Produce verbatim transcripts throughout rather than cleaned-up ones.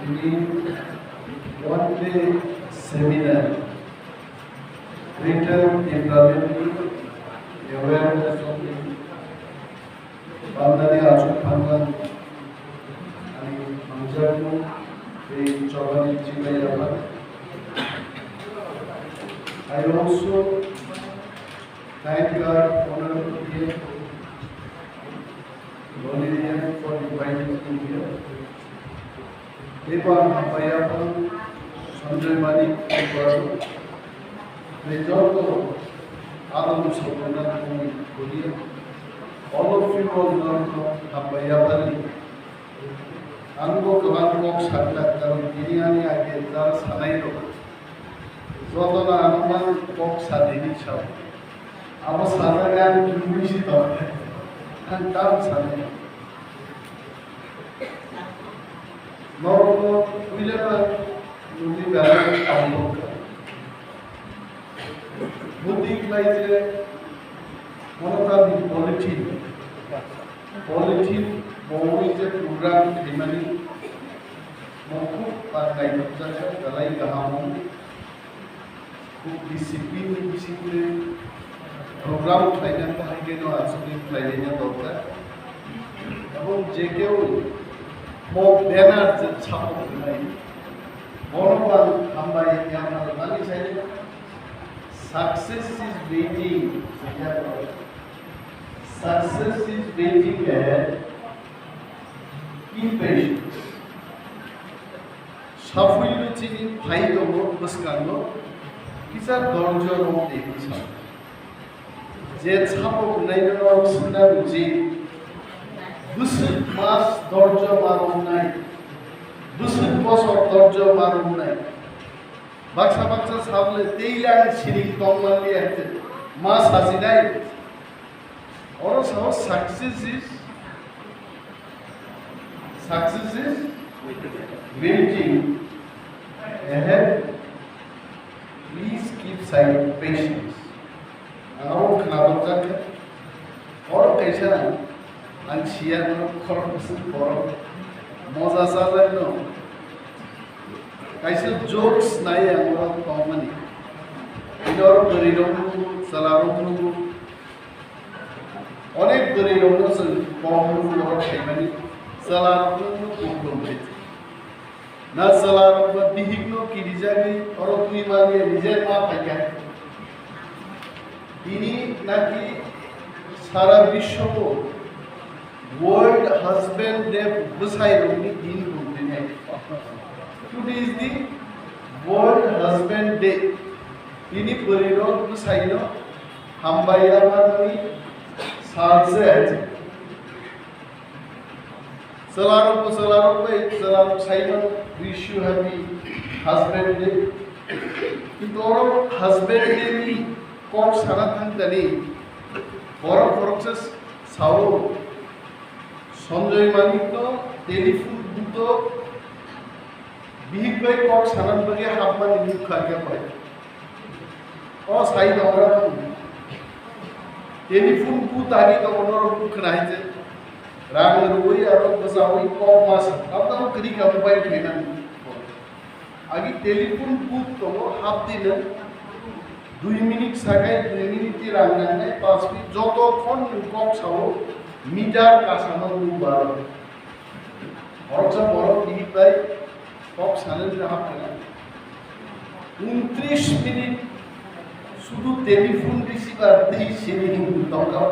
One day seminar, Greater Timberland Awareness of Bandari Achuk Phangan, ani hamjakmung tei chobani chibai yaphar. I also thank our Honorable D M Bonerian for inviting me here. Eba hambai yaphar Sanjay Manik Tiwari. Tei joto adong sobrang tongwi Korea. All of you all joto hambai yaphar. Ang bo kwbang kok sakha, karon tini ani age jara sanai rok jotono ano man kok sanini sao. Abo sajak ang tubui si tong. Ang tam sanai. Norok no puila ba nuni belai tong tong kha. Buti khlai je mono ta ni politin, politin bo ui je program khaimani mo khub pangnai nukjakha, belai gaham. Khub discipline ni bisingtwi program khlaina bahai khe no aswk khlaina dorkar. Ebong je keu mo banner je chapok nai, bono bo ang hambai yaphar mani sai. Success is waiting. Success is waiting at impatience. Safuilu chini phai tongo bwskango, kisa dorjo rok tei bwsa. Je chapok naino norok swngna buji, bwswk mas dorjo ma romnai, bwswk bosor dorjo ma romnai. Baksa baksa sabole tei lang siring tong manliya hwnkhe ma sajinai. Oro sao success is, success is waiting ahead. Please keep silent, patience. Ang abo khwnabarjak kha. Oro kaisa ang siya no khorok bwswk borok moja sajak no. Kaisa jokes nai ang oro tongmani. Ini oro bwrwi rok nugo, chwla rok nugo. Onek bwrwi rok no chwng kok rw oro khaimani, chwla rok no kok rw khe. Na chwla rok ba bihik no kirijagwi oro twi mani nijai ma phaikha. Tini naki sara biswo o World Husband Day bwsai rok ni din bung tini. Today is the World Husband Day. Tini bwrwi rok bwsai no hambai yaphar ni sal se. Chwla rok bo chwla rok bai chwla rok sai no wish you happy husband day. Kintu oro husband day ni kok sana thang tani borok borok se sao Sanjay Manik no telephone booth o bihik bai kok sana bagwi hapmani nukha khe bai. O sai tongra. Telephone booth agi tongo norok bukha hai je. Rang rwui aro bwchaui kok ma sa. Tamtamo kwrwi kha mobile khainani. Agi telephone booth tongo hapdi nw. Dui minute sakai dui minute ti rang nangnai, panch minute joto khon nwng kok sao meter kasano nwng baro. Boroksa borok bihik bai kok sanani hap khe. Untris minute sudu telephone receiver tei sini hinwi tongkha.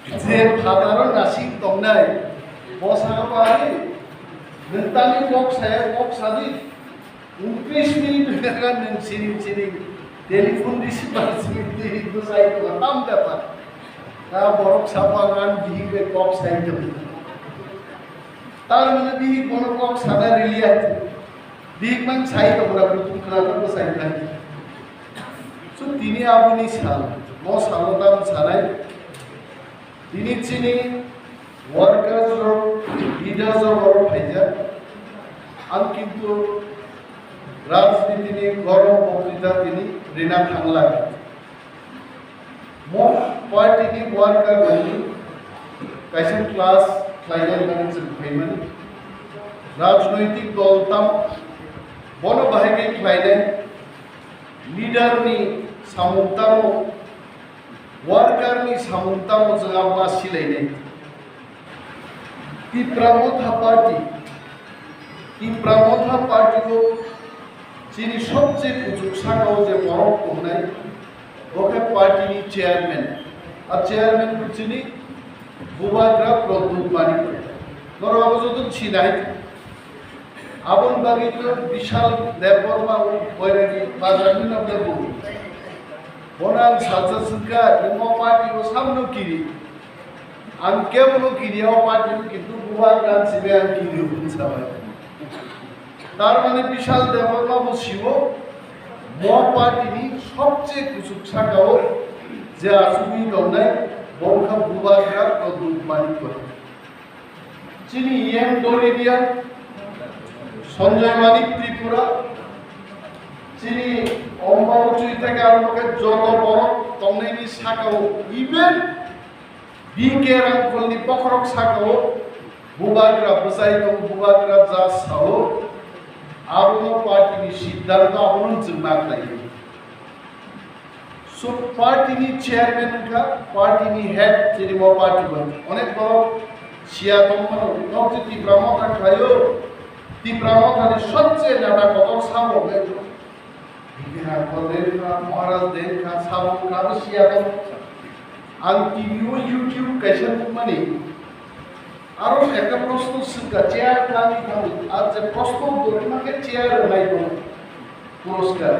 Je phataro nasing tongnai, bwskango ari, nwng tangwi kok saya, kok sadi, untris minute wngkha nwng siring siring telephone receiver simi twi bwsai tongkha, tam bepar. Ta borok sabo ang ani bihik bai kok sai tongkha. Tamni bihik bono kok sana riliya. Bihik mang sai tongkha, kutung khwnathok bwsai thang. So tini aboni sal, mo salo tam sanai. Tini chini workers rok, leaders rok oro phaijak. Ang kintu rajniti ni gorom boktita tini rina thangla. Mo party ni worker rokni kaisa class khlainai bagwi chwng phaimani. Rajnoitik dol tamo, bono bahai khe khlainai, leader ni samung tamo, worker ni samung tamo, chwng abo ma silainai. Tipra Motha Party, Tipra Motha Party o chini sobse kuchuk saka o je borok tongnai, bo khe party ni chairman. A chairman bo chini Bubagra Pradyut Manik. Norok abo joto sinai. Aboni bagwi to Bishal Debbarma o Boiragi bazar ni nok de bo. Bono ang salsa swngkha, imo party o samno kiri. Ang kebono kiri o party o, kintu Bubagra ni sibai ang kiri o hinwi sabai. Tar mane Bishal Debbarma bo siwo, mo party ni sobse kuchuk saka o je achugwi tongnai, bo wngkha Bubagra Pradyut Manik. Chini E M dol area, Sanjay Manik Tripura, chini Ombabuchwi theke arombo khe joto borok tongnaini saka o, even B K Rangkholni bokhorok saka o, Bubagra bwchai tongo, Bubagra ja sao, abono party ni siddhanto, abono chwng ma khlaiwi. So, party ni chairman wngkha, party ni head, chini bo party bo. Onek borok siya tongmano, nok je Tipra Motha khlaio, Tipra Motha ni sobse neta kotor sabo wngkha. Bihar ko denkha, Maharaj denkha, sabo wngkha, abo siya tong. Ang T V o YouTube kaisa nukmani, Aro ekta proshno swngkha, chair twlangwi thangwi. Ar je proshno uttor hwnma khe chair rwnai bono puroskar.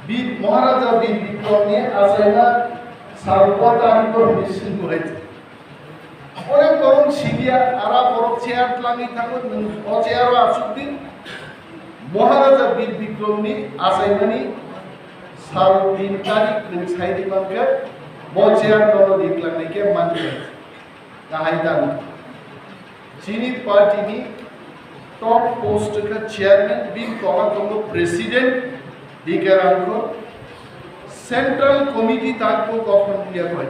Bir Maharaja Bir Bikramni achaima sal o tani borokni swngmung hai. Onek borok siniya, ara borok chair twlangwi thangwi, nwng o chair o achuk di. Maharaja Bir Bikramni achaimani sal din tarik nwng sai di mankhe, bo chair nono riklangnai khe mankhe. Kahai dan. Chini party ni top post kha chairman, bini tola tongo president, B K Rangkhol. Central committee tak bo gothon ya koi.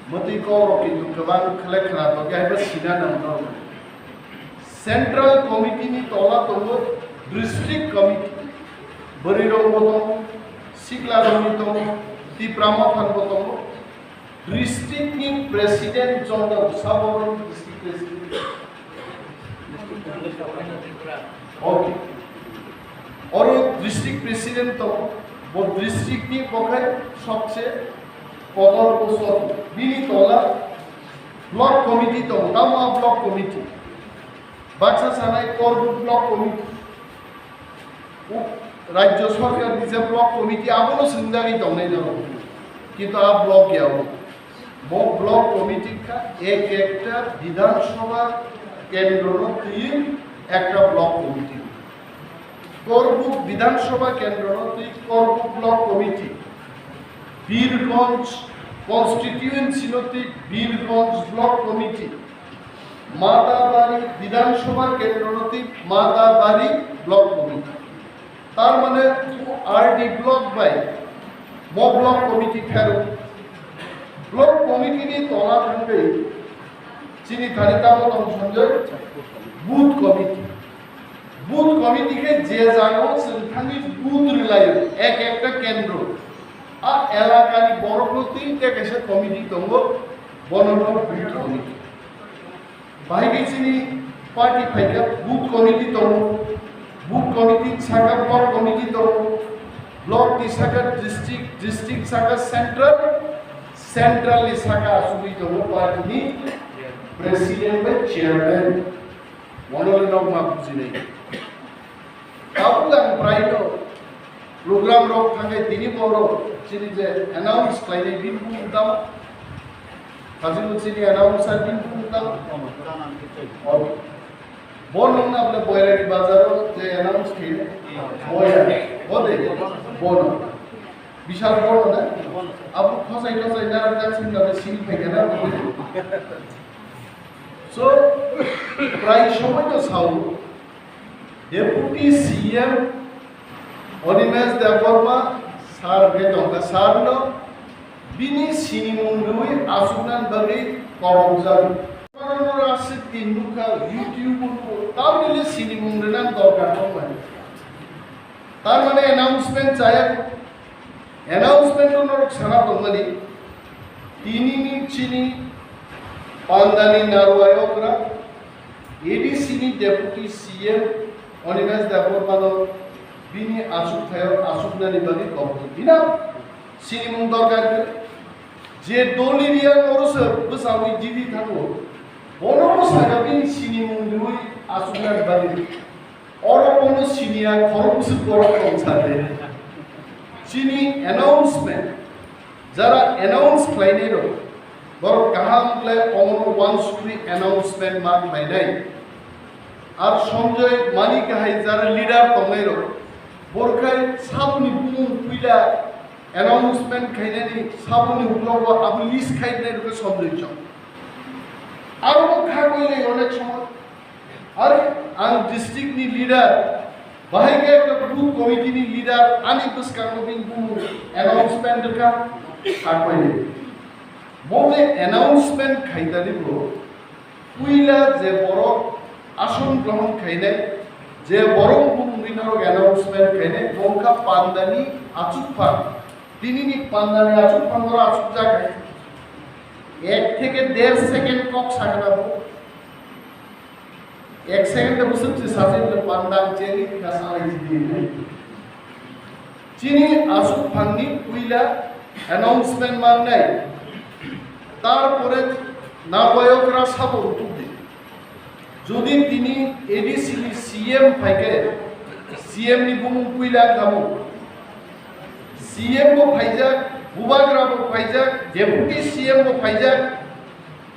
Mati ko ro kintu kwbang khle khna to, khe bo sina nang no. Central committee ni tola tongo district committee. Bwrwi rok bo tongo, sikla rok ni tongo, Tipra Motha bo tongo. District ni president jongno bwsa borok district president. Okay. Oro district president tongo, bo district ni bokhai sobse kotor bosor bini tola block committee tongo, tamo block committee. Baksa sanai Korbuk block committee. Rajya Sarkar ni je block committee abono swngjagwi tongnai norok. Kintu a block ya o. Bo block committee kha ek ekta Bidhan Sabha kendro no twi ekta block committee. Korbuk Bidhan Sabha kendro no twi Korbuk block committee. Birganj constituency no twi Birganj block committee. Matabari Bidhan Sabha kendro no twi Matabari block committee. Tar mane R D block bai mo block committee phero. Block committee ni tola thangwi chini thani tamo tong Sanjay booth committee. Booth committee khe je jagao chwng thangwi booth rwlaio, ek ekta kendro. A elakani borokno twi tei kaisa committee tongo, bono no booth committee. Bahai khe chini party phaikha booth committee tongo, booth committee saka block committee tongo, block ni saka district, district saka central, central ni saka asugwi tongo party ni president bai chairman. Mono le nok ma bujinai. Tabuk ang praino program rok thangkhe tini borok chini je announce khlainai bini bumung tamo. Hajino chini announcer bini bumung tamo. Bo nung na bole Boirari bazar o je announce khe boya. Bo de. Bono. Bishal bono na. Abo khosai khosai na rak sing na sini phai na. So, prai somoi no sao. Deputy C M Animesh Debbarma sir khe tongkha, sir no bini sinimung rwui achuknani bagwi kobokjak. Rasi tin nukha YouTube o, tamni sinimung rwna dorkar tongmani. Tar mane announcement chaya, announcement o norok sana tongmani, tinini chini pandani narwai okra, A D C ni Deputy C M Animesh Debbarma no bini achukthai o achuknani bagwi kok bina sinimung dorkar khe. Je doli riya oro se bwsawi jidi thango, bono bwsano bini sinimung riwi achuknani bagwi. Oro bono siniya khorok bwswk borok tong sade. Chini announcement, jara announce khlainai rok, borok kaham khlai omono wansukri announcement ma khlainai. Ar Sanjoy Manik hai jara leader tongnai rok, borok khai saboni bumung puila announcement khainani saboni uklogo abo list khainai rok Sanjoy chong. Aro bo kha koinai onek somoi. Are ang district ni leader, bahai khe ekta booth committee ni leader, ani bwskango bini bumung announcement rwkha, kha koinai. Bo je announcement khaitani bo, puila je borok ason grohon khainai, je borok bumungni norok announcement khainai, bo wngkha pandani achukphang. Tinini pandani achukphang oro achukjak hai. Ek theke der second kok sakna bo. Ek second bwswk se sachi le pandang cheni kasa lai jini. Chini achukphangni puila announcement mangnai. Tarpore narwai okra sabo utukdi. Jodi tini A D C ni C M phaikhe, C M ni bumung puila kamo. C M bo phaijak, Bubagra bo phaijak, Deputy C M bo phaijak,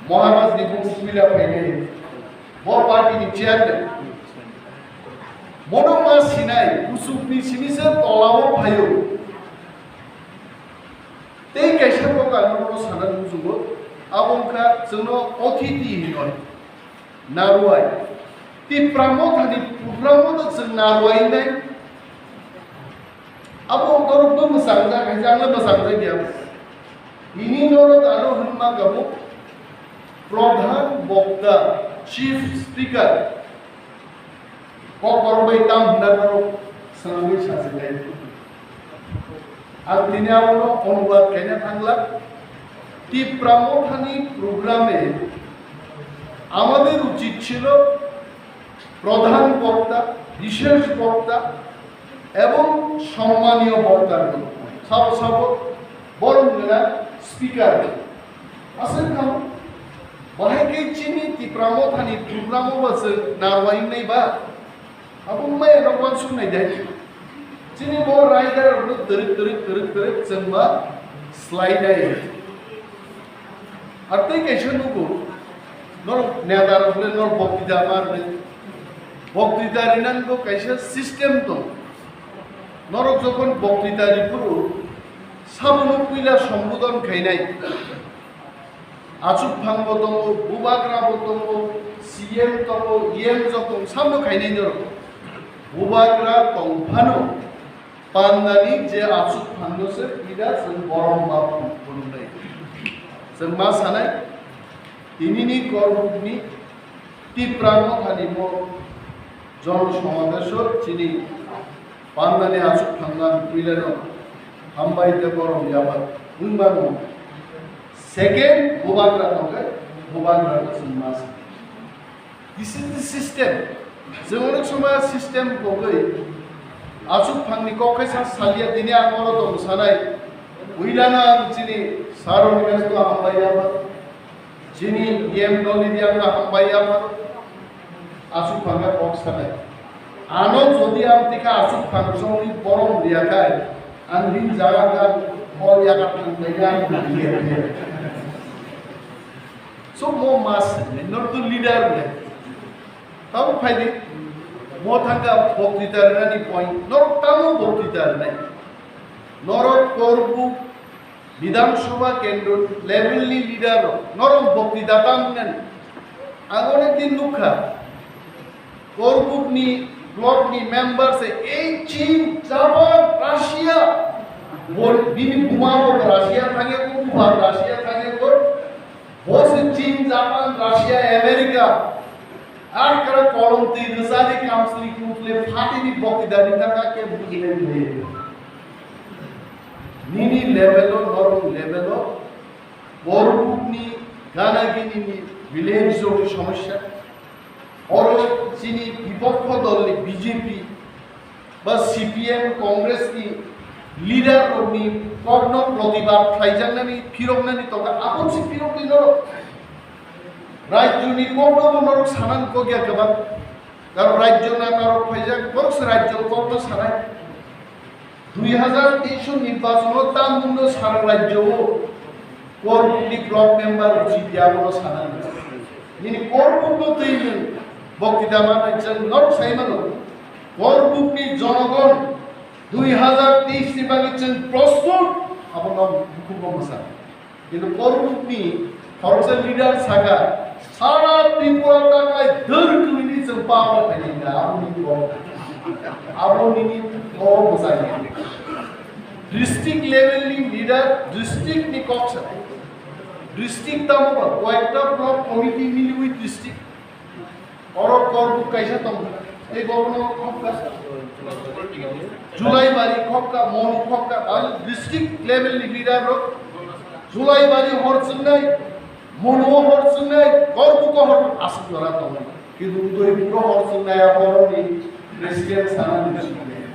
Maharaj ni bumung puila phainai. Bo party ni chairman. Bono ma sinai, kusuk ni sini se tola o phaio. Tei kaisa kok ang nono sana muchungo, abo wngkha chwngno othiti hinoi, narwai. Tipra mothani program o no chwng narwai hinai. Abo norok bo mwchang jak hai, ang le mwchang jak ya. Ini norok ano hwnma kamo Pradhan Bokta, Chief Speaker. Kokborok bai tam hwnna norok swnamwi sajinai. Ang tini abono onubad khaina thangla. Tipra mothani programe আমাদের উচিত ছিল প্রধান বক্তা, বিশেষ বক্তা এবং সম্মানীয় বক্তার sabo sabo borok wngna speaker. Aswk kha bahai khe chini Tipra mothani program o ba chwng narwai wngnai ba? Abo maya rok wansuk nai dai. Chini bo raida rok no twrwk twrwk twrwk twrwk chwng ba slai dai. Ar tei kaisa nugo, norok neta rok le norok boktita ma rwdi. Boktita rinani bo kaisa system tong. Norok jokhon boktita riphuru, sabono puila sombodon khainai. Achukphang bo tongo, bubagra bo tongo, C M tongo, E M jok tongo, samno khainai norok. Bubagra tong phano, pandani je achukphangno se pida chwng borom ma phunuknai. Chwng ma sanai, tinini korbukni Tipra mothani mo jon somabeso chini pandani achukphangno ang puilano hambai tei borom yapar wngmano. Second, bubagra tongkhe bubagrano chwng ma sanai. This is the system. Chwng onek somaya system kogwi achukphangni kok khe sa salia, tini ang oro tong sanai. Puilano ang chini sir Animesh no hambai yapar. Chini E M Dolly Riang no hambai yapar. Achukphang khe kok sanai. Ano jodi ang tikha achukphang songni borom riya khai, ang rin jaga kha hor yaga thang bai ang riya. So mo mas not the leader le. Tamo phaidi, mo thangka boktita rwnani point, norok tamo boktita rwnai. Norok korbu Bidhan Sabha kendro level ni leader rok, norok boktita tamo nani. Ang onek din nukha, korbuk ni block ni member se ei Chin, Japan, Russia, bini buma bo Russia thangya ko, buphang Russia thangya ko, Bo se Chin, Japan, Russia, America, ar kara kolom twi rwchadi Asli kutle phatini bokti dani taka ke bujile bile. Nini level o, norok level o, Borbukni gana gini ni village rokni somosya. Oro chini bipokho dol ni B J P ba C P M, Congress ni leader rokni kokno protibad khlaijaknani, phiroknani tongo, aboni si phirokni norok. Rajyoni kokno bo norok sanan kok ya kwbang. Karon rajyo na karon phaijak, borok se rajyo kokno sanai. Dui hazar teis nirbachon o tamungno sara rajyo o Korbukni block member uchi dia bono sanani. Nini Korbukno twi nwng bokti dama nai chwng norok sai mano. Korbukni jonogon dui hazar teis ni bagwi chwng prostut abono bukhuk bo mwsa. Kintu Korbukni khoroksa leader saka, "Sara Tripura takai dwr kwini chwng power phaini da, abo nini kok." Abo nini kok bwsai. District level ni leader, district ni kok sa. District tamo ba, koyekta block committee miliwi district. Oro Korbuk kaisa tong, tei bono khokka. Julaibari khokka, Monu khokka, al district level ni leader rok Julaibari hor chwngnai, Monu hor chwngnai, Korbuk hor aswk jora tong. Kintu Udaipur hor chwngnai a borok ni president sana ni chwngnai.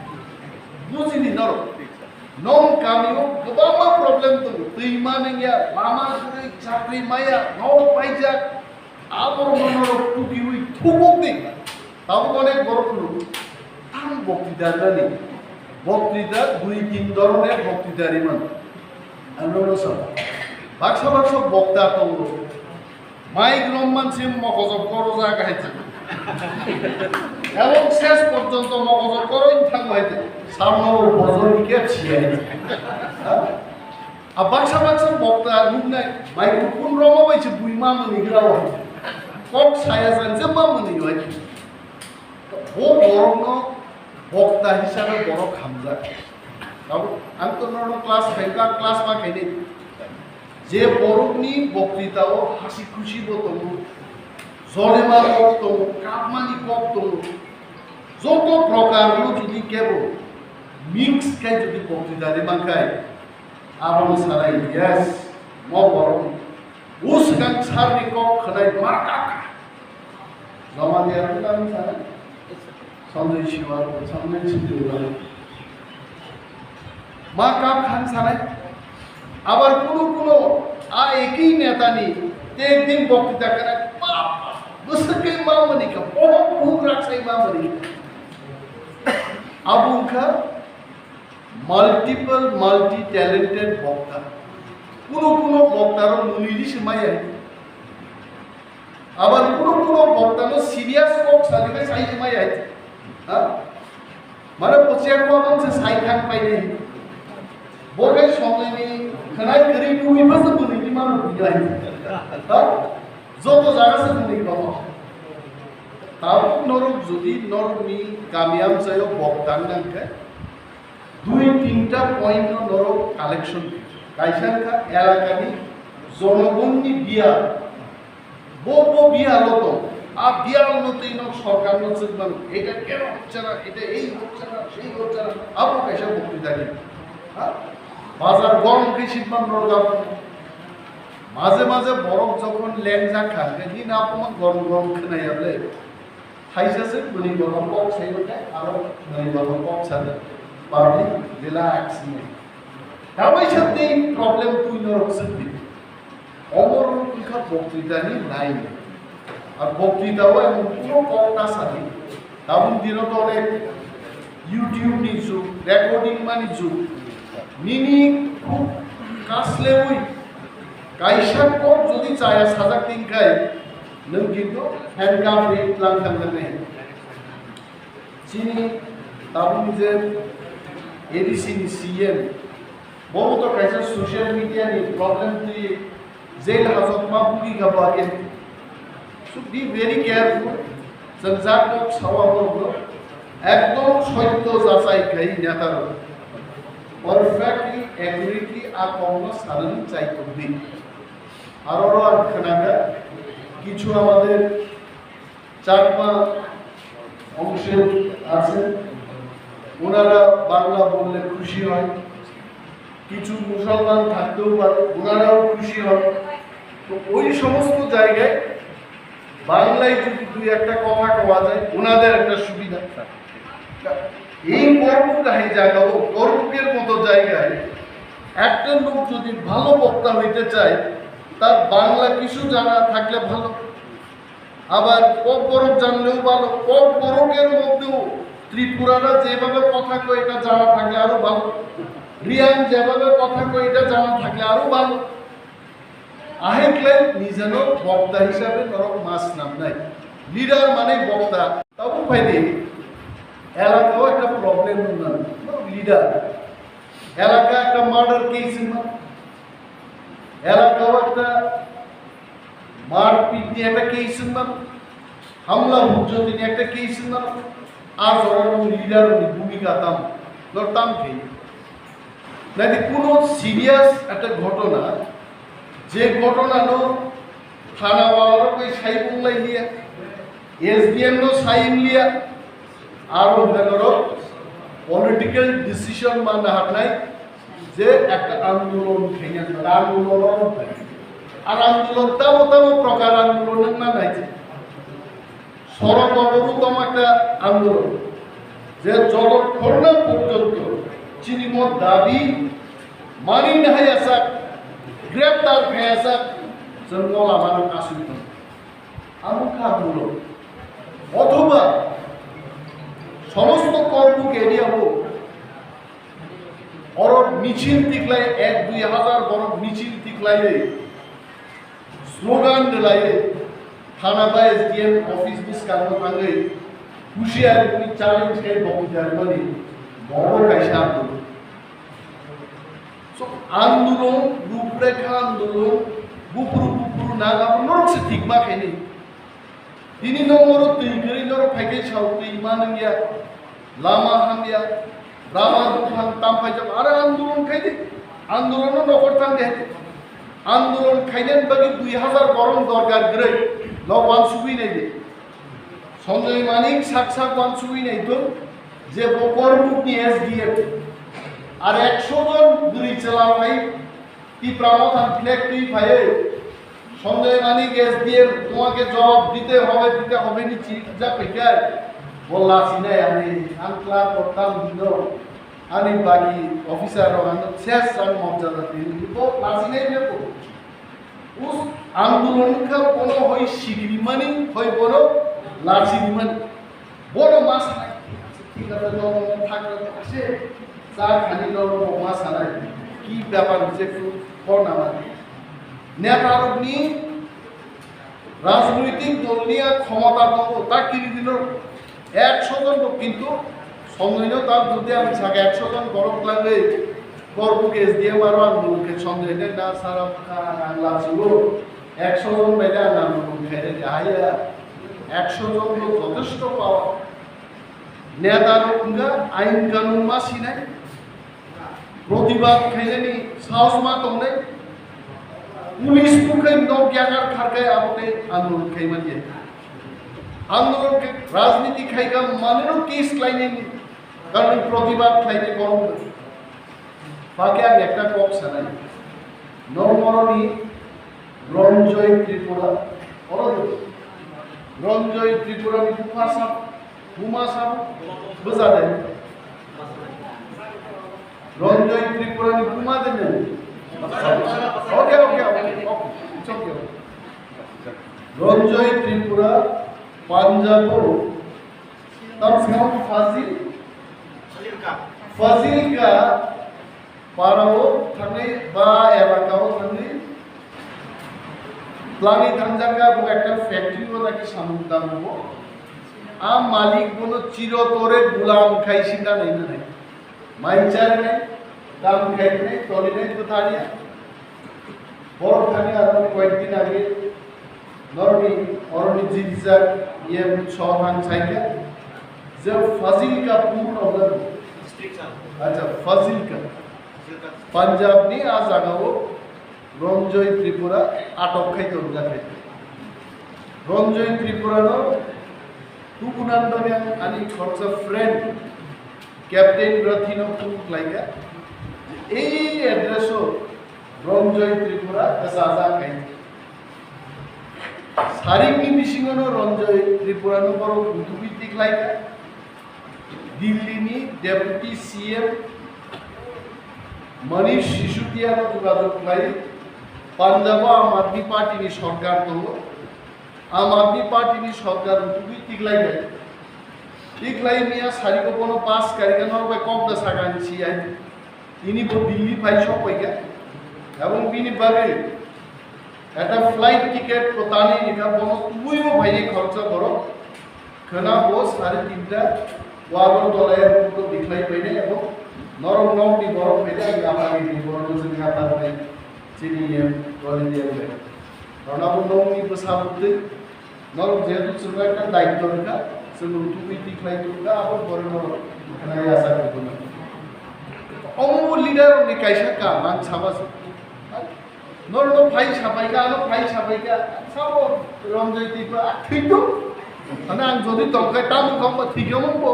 Bujini norok. Nong kami o kwbangma problem tongo. Twi manwng ya, lama kwrwi, chakri maya, nok paijak. Aborok norok tukiwi thubuk di. Tabuk onek borok phuru. Tang boktwita nani. Boktwita dui tin doroner boktwita riman. Ano no sa. Baksa baksa bokta tongo. Mai grom mansi mokojok koro jaga hai. Ebong ses porjonto mokojok koro in thango hai. Samno bojor ni kep siya hai. Ha? A baksa baksa bokta nuknai microphone roma bai se bui ma mwnwi gra o. Kok saya jan je ma mwnwi oi. Bo borokno bokta hisabe borok hamjak. Abo ang to norok class five ba class ma khainai. Je borokni boktita o hasi khusi bo tongo. Jolema kok tongo, kapmani kok tongo. Joto prokarno jodi kebo mix khai jodi boktita rimang khai, Abono sanai, yes, mo borok. O swkang sarni kok khwnai ma kap kha. Joma dia khe tamo sanai. Sanjay Shiwa, Sanjay Shiwa. Ma kap khan sanai. Abar kuno kuno a eki netani te ekdin boktita khwnai, bap, bwswk khe ma mani kha, bohok buhuk raksai ma mani kha. Abo wngkha multiple, multi-talented bokta. Kuno kuno bokta rok mwnwi ni se maya. Abar kuno kuno bokta no serious kok sadi kai sai se maya. Ha? Mane pochiya ko abang se sai thang pai ni. Bo kai songnai ni khanai kari nui ma se mwnwi ni mano bujai. Ha? Joto jaga se mwnwi ko. Tabuk norok jodi norok ni kami amchaio bokta nang khe, dui tinta point no norok collection khe. Kaisa wngkha elakani jonogonni biyal. Bo bo biyalo tong. A biyal no twi no sorkar no chwk mano. Eta keno hocche na, eta ei hocche na, sei hocche na. Abo kaisa boktwita ni. Ha? Bazar gorom khe sitman norok abo. Maje maje borok jokhon lengjak kha, hwnkhe nini abo man gorom gorom khwnaya ble. Thaisa se bwrwi bono kok sai rwkha, aro bwrwi bono kok sa rwkha. Public relax ni. Tamai sa tei problem twi norok swk di. Omo rok wngkha boktwita ni line. Ar boktwita o emon kuno kok ta sa di. Tabuk dino to onek YouTube ni jug, recording mani jug. Nini khub kaslewi kaisa kok jodi chaya sajak tin khai, nwng kintu handcuff ri tlang thang nai. Chini tabuk je A D C ni C M, bo to kaisa social media ni problem twi jail hajok ma bugi kha ba khe. So be very careful. Chwng jak kok sawa borok no ekdom soitto jachai khai neta rok. Perfectly, accurately a kok no sanani chai tong di. Aro ro ang khwnaga kichu amader Chakma ongsi আছে, ওনারা বাংলা বললে খুশি হয়, কিছু মুসলমান থাকতেও পারে, ওনারাও খুশি হয়। তো ওই সমস্ত জায়গায় বাংলায় যদি দুই একটা কথা কওয়া যায়, ওনাদের একটা সুবিধা। এই কর্মগ্রাহী জায়গা ও কর্মকের মতো জায়গায় একটা লোক যদি ভালো বক্তা হইতে চায়, তার বাংলা কিছু জানা থাকলে ভালো। আবার ককবরক জানলেও ভালো। ককবরকের মধ্যেও ত্রিপুরারা যেভাবে কথা কয়, এটা জানা থাকলে আরো ভালো। রিয়াং যেভাবে কথা কয়, এটা জানা থাকলে আরো ভালো। আহেকলে নিজেনো বক্তা হিসাবে নরক মাছ নাম নাই। লিডার মানে বক্তা। তাও উপায় নেই। এলাকাও একটা প্রবলেম না। লিডার। এলাকা একটা মার্ডার কেস না। এলাকাও একটা মারপিট নিয়ে একটা কেস না। হামলা হুজ্জত নিয়ে একটা কেস না। আর ওরা লিডার ভূমিকা তাম। ধর তাম খেয়ে। নাইলে কোনো সিরিয়াস একটা ঘটনা, যে ঘটনা নো থানা ওয়ালারও কই সাই বুংলাই লিয়া, এসডিএম নো সাই লিয়া, আর ওখানে পলিটিক্যাল ডিসিশন মানে হাত নাই, যে একটা আন্দোলন খেয়ে আন্দোলন, আর আন্দোলন তাবো তাবো প্রকার আন্দোলন না নাই যে। সড়ক অবরোধ একটা আন্দোলন, যে যতক্ষণ না পর্যন্ত চিনিমত দাবি মানি না হয়ে আসাক, গ্রেপ্তার হয়ে আসাক, জন্ম লামানো কাসুই। আমুক আন্দোলন অথবা সমস্ত কর্মক এরিয়া হোক, অরক মিছিল তিকলাই এক দুই হাজার বরক মিছিল তিকলাই স্লোগান দিলাই থানা বা এসডিএম অফিস বুস কানো থাঙ্গই হুঁশিয়ারি তুমি চ্যালেঞ্জ খাই বক্তৃতা মানে বড় কাইসা আন্দোলন। So আন্দোলন, রূপরেখা আন্দোলন, গুপুরু গুপুরু নাগা নরক সে ঠিক মা খাইনি। Tini no oro twi kwrwi norok phai khe sao twi manwng ya, lama ham ya, lama buphang tam phai jak, aro andolon khai di, andolon no nokor tang de, andolon khainani bagwi dui hazar borok dorkar kwrwi, no wansugwi nai di. Sanjay Manik sak sak wansugwi nai tong, je bo Korbuk ni S D F, ar ekso jon bwrwi chwla phai, Tipra Motha ni flag twi phaiwi, Sanjay Manik S D M, তোমাকে জবাব দিতে হবে, দিতে হবে ni chirikjak phaikhai, bo lachinai ani, ang kla kortam hino, ani bagi officer rok ano ses ang mojjada tini, bo lachinai beko. Us andolon kha bono hoi sikrimani, hoi bono lachinimani. Bono ma sanai, ঠিক আছে, নরম থাকলে তো আছে, চা খালি নরম মা সানাই, কি ব্যাপার হচ্ছে একটু কর না মানে। নেতারকনি রাজনৈতিক দল নিয়ে ক্ষমতা পাবো, তা কিনি দিল একশো জন লোক, কিন্তু সময় তার যদি আমি থাকে একশো জন গরম লাগলে করবো কেস দিয়ে মারো আর মুখে সন্দেহ নেই না, সারা আংলা ছিল একশো জন বাইরে আনা মুখে হাইয়া একশো জন লোক যথেষ্ট পাওয়া। নেতার অঙ্গা আইন কানুন মা সিনাই, প্রতিবাদ খাইলেনি সাহস মা তংনাই, পুলিশ মুখে নক ইয়াকার খারকায় আবতে আন্দোলন খাইমানি। আন্দোলন রাজনীতি খাইকা মানেরও কেস লাইনেনি, কারণ প্রতিবাদ খাইতে গরম। Pake ang ekta kok sanai. Nong moroni Ronjoy Tripura. Oro Ronjoy Tripura ni buma sab, buma sab, bwsa de. Ronjoy Tripura ni buma de ne. Okay, okay, okay, okay. It's okay. Ronjoy Tripura, Punjab o Tam swkang Fazil, Fazilka para o thangwi ba elaka o thangwi twlangwi thangjak kha, bo ekta factory o naki samung tango. A malik bono chiro tore gulam khai sinda nai nai. Mai chari nai, kam khai nai, toli nai, bwthari ya. Borok thani aro koyekdin age norni, oroni jijak, iye sohang saikha, je Fazilka pur no jani. Acha, Fazilka. Punjab ni a jaga o Ronjoy Tripura atok khai tongjak hai. Ronjoy Tripura no Tukunandani ani khoroksa friend Captain Rathino phone khlaikha. Ei address-o Ranjoy Tripura kwchajak hai. Sarikni bisingono Ranjoy Tripurano borok utugwi tikhlaikha. Delhi-ni Deputy C M Manish Sisodiano jogajog khlai, Punjab-o Aam Aadmi Party-ni sorkar tongo. Aam Aadmi Party-ni sorkar utugwi tikhlai bai. Tikhlai miya sariko bono pass karika norok bai kok da sakan si ai. Tini bo Delhi phai sok paikha. Ebong bini bagwi ekta flight ticket ko tani rikha, bono tubui bo phaini khoroksa borok. Khwna bo sari tinta Agartala airport o tikhlai painai ebong norok nokni borok phainai, ang yapharni borok no chini yapharnai chini ye doli ye bai. Rona bo nokni bwsa bwtwi Norok jehetu chwngno ekta daityo rwkha, chwng rutugwi tikhlai tongkha, abo pore norok khwnai achak rwgwno. Omo leader rokni kaisa kam ang sama se. Norokno phai sapaikha, ano phai sapaikha, sabo Ranjoy Tripura, ah, thwito. Mane ang jodi tongkha, tamo khambo thwikhe omo bo.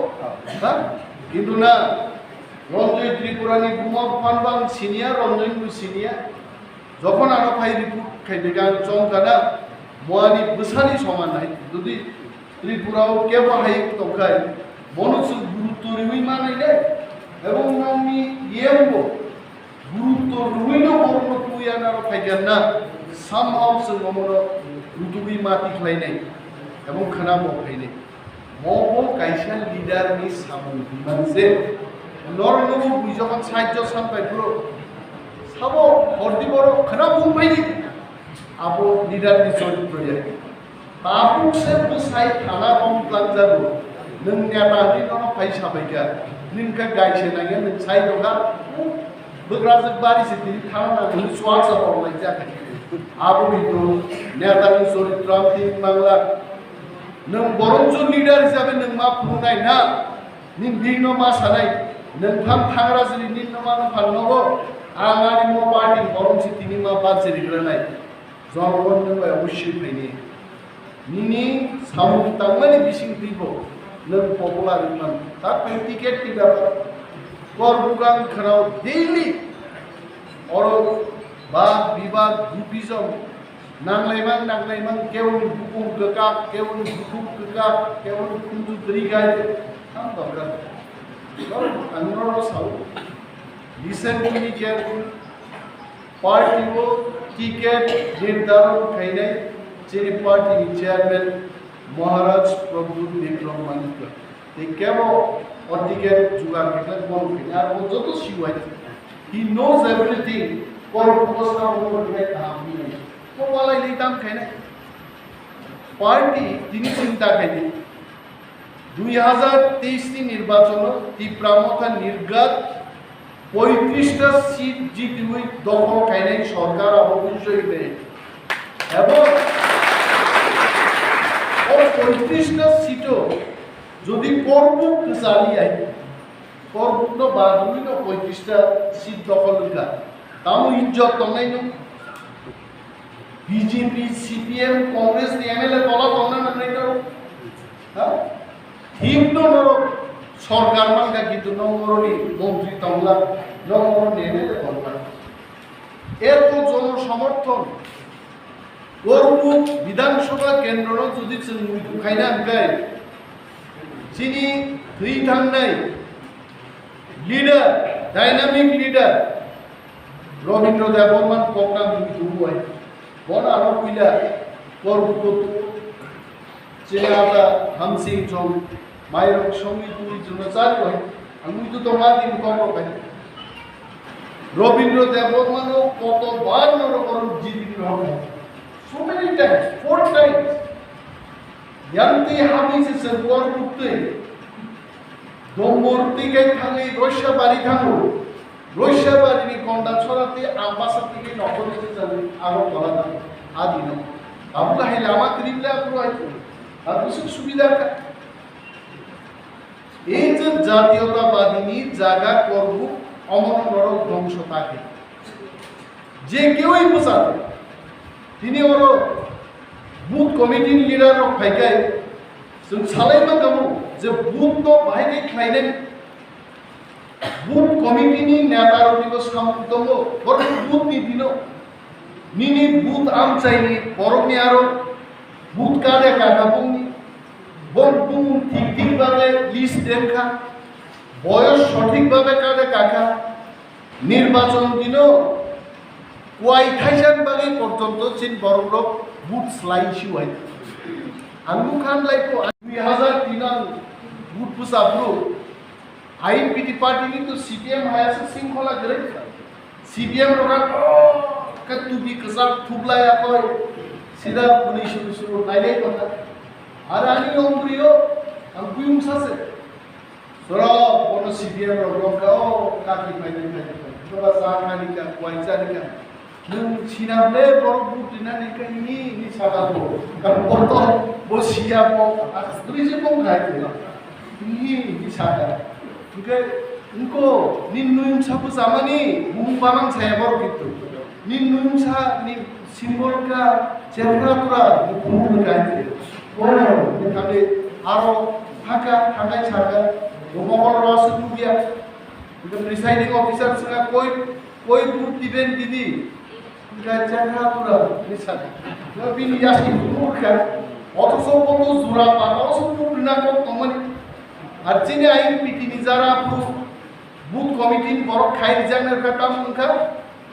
Ha? Kintu na, Ranjoy Tripurani buma buphanbo ang siniya, Ranjoy bo siniya. Jokhon ano phai report khai de gan chong kana moani bwsani soman nai. Jodi Tripura o kebo hai tongkhai, bono chwng gurutto riwi manai de. Ebong nongni yembo gurutto riwi no borokno tuya naro phai gan na. Somehow chwng omono rutugwi mati khlainai. Ebong khana bo khlainai. Mo bo kaisa leader ni samung himang se. Norok no bo bui jokhon sahajyo san pai phuru. Sabo hordi borok khana bung pai di. Abo leader ni choritro ya. Tabuk se bwsai thana bong tlang jago. Nwng neta hwnwi nono phai sabaikha. Nwng khe gai se nangya nwng sai tongkha. Bwkrajwk bari se tini thana nangwi chuak sa horlaijak. Abo hintu neta ni choritro amtwi mangla. Nwng borok chwng leader hisabe nwng ma phunuknai na, nini bihikno ma sanai, nwng tham thangra jili nini no mano phan nogo, ang ani mo party borok si tini ma ban chiri granai. Jonogon nwng bai obossi phaini. Nini samung tangmani bising twibo nwng popular wngman. Tak bai ticket ni bepar. Kor bugang khwnao daily. Oro bad bibad groupism. Nanglaimang, nanglaimang, keboni bukung kwkak, keboni bukhuk kwkak, keboni khunju kwrwi gai, tamo dorkar. Norok ang norokno sao, listen to me carefully. Party o ticket nirdaron khainai chini party ni chairman Maharaj Pradyut Bikram Manikya. Tei kebo o ticket jugar khe khe bono khe ar bo joto siwai. He knows everything. Kor buko sa bo khe kaham hinwi. Ko walai ni tam khainai. Party tini chinta khaidi. Dui hazar teis ni nirbachono Tipra Motha nirgat poitrishta seat jitiwi dokhol khainai sorkar abo bujiwi tei. Ebong o poitrishta seat o jodi korbuk kwchali ai, korbuk no badwi no poitrishta seat dokhol wngkha, tamo ijjot tongnai no? B J P, C P M, Congress ni M L A tola tongna nangnai no? Ha? Thik no norok sorkar mankha kintu nong oroni montri tongla, nong oroni M L A tongla. Erko jono somorthon, Korbuk Bidhan Sabha kendro no jodi chwng muitu khaina hwnkhe, chini thwi thangnai leader, dynamic leader, Robindra Debbarman kokna muitu bai. Bono ano puila Korbuk Chini ata hamsing chong mairok songwi twi chwngno chari bai. Ang muitu tongma tini kok rok bai. Robindra Debbarmano koto bar norok oro jiti rok. So many times, four times. Yang twi hamwi se chwng Korbuk twi. Dombor twi kai thangwi Roisabari thango. Roisabari ni Gondachora twi Ambasa twi kai nokol ni jani Agartala thango. Adi no. Abo kahai lama kwrwi le aphuru hai. Abo se subida kha. Ei je jatiyotabadi ni jaga Korbuk omono norok dongso ta khe. Je kewoi bwsa tini oro booth committee ni leader rok phaikai, Chwng salai ma tongo je booth no bahai khe khlainai. Booth committee ni neta rok ni bo samung tongo, borok booth ni dino. Nini booth amchai ni borok ni aro booth kade kaka bung ni. Bo bung thik thik babe list den kha. Boyos sothik babe kade kaka. Nirbachon dino kwai thaisa bagwi porjonto chin borok rok booth slai si wai. Ang nukha lai ko dui hazar tin ang booth bwsa bro. I N P T party ni to C P M hai asa singkhola gere. C P M rok ka tubi kwchak thublai akoi. Sida buni suru suru nailai kota. Ar ani ongriyo ang kuyung sase. Soro, bono C P M rok rok ka, o, kaki phaidi, phaidi, phaidi. Bono sa kani ka, kwai chani ka. Nwng sinam le, borok buk dinani ka, ini, ini saka bo. Kan boto, bo siya bo, asli je bong khai ko. Ini, ini saka. Oke, engko, ni nuyung sabu samani, bung bamang saya borok itu. Ni nwngsa ni symbol ka chekra tura ni phunuk ni kainwi. Bono ni thangwi aro thangkha, thangkai sakha, bo mokol ro aswk nukya. Hwnkhe presiding officer swngkha, "Koi, koi booth diben didi?" Hwnkhe chekra tura ni sakha. Hwnkhe bini yasi phunuk kha. Othoso bo to jura pata, oso booth rina kok tongmani. Ar chini I N P T ni jara booth, booth committee ni borok khai rijaknai kha, tamo wngkha.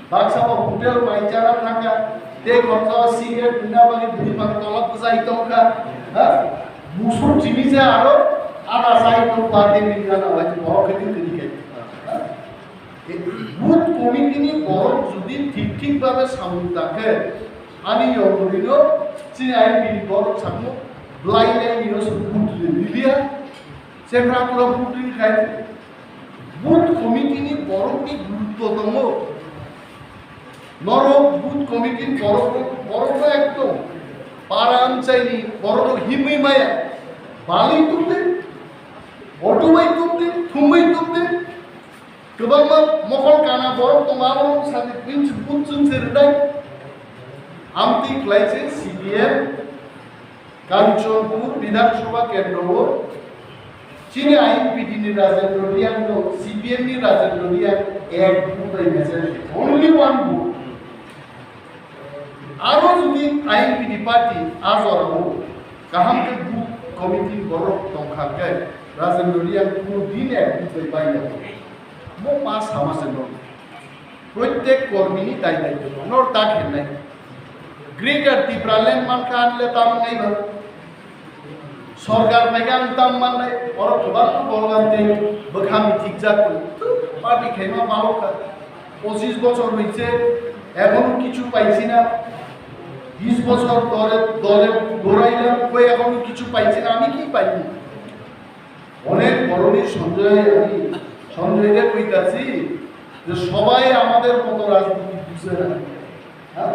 Baksa bo hotel bai chara thangkha, tei khoroksa o cigarette pina bagwi bwrwi phan tolok bwsai tongkha, ha? Musuk chini se aro ada sai tong ba tei bini gana bai borok khe twi twi khe. Booth committee ni borok jodi thik thik babe samung ta khe, ani yogorino chini ai bini borok sakno blai lai nino se booth liya. Chekra tura booth ring khai. Booth committee ni borok ni gurutto tongo. Norok booth committee ni borok, borok no ekdom para amchai ni borok no himwi maya. Bali tuk de, auto bai tuk de, thumbai tuk de. Kwbangma mokol kana borok tongo, abo sadi booth chwng se rwnai. Amtwi khlai se C P M. Kanchanpur Bidhan Sabha Kendro o chini I N P T ni Rajendra Reang no C P M ni Rajendra Reang ek vote bai message, only one vote. Aro jodi I N P T party a jora o kaham khe booth committee borok tongkha khe Rajendra Reang kuno din ek vote bai bai ya. Mo ma sama se no. Protek kormini dai daitto no ta khenai. Greater Tipraland mankha anle ta mangnai ba. Sorkar phaikha ang ta mannai. Oro kwbangma bolgan tei bwkha mithikjak party khaima balokha. Pochis bochor hoiche, ekhono kichu paisi na. Bis bochor dole dole goraila, koi ekhono kichu paisi na, ami ki paibo? অনেক বড় নি সঞ্জয়, আমি সঞ্জয়রে কইতাছি যে সবাই আমাদের মতো রাজনীতি বুঝে না। হ্যাঁ?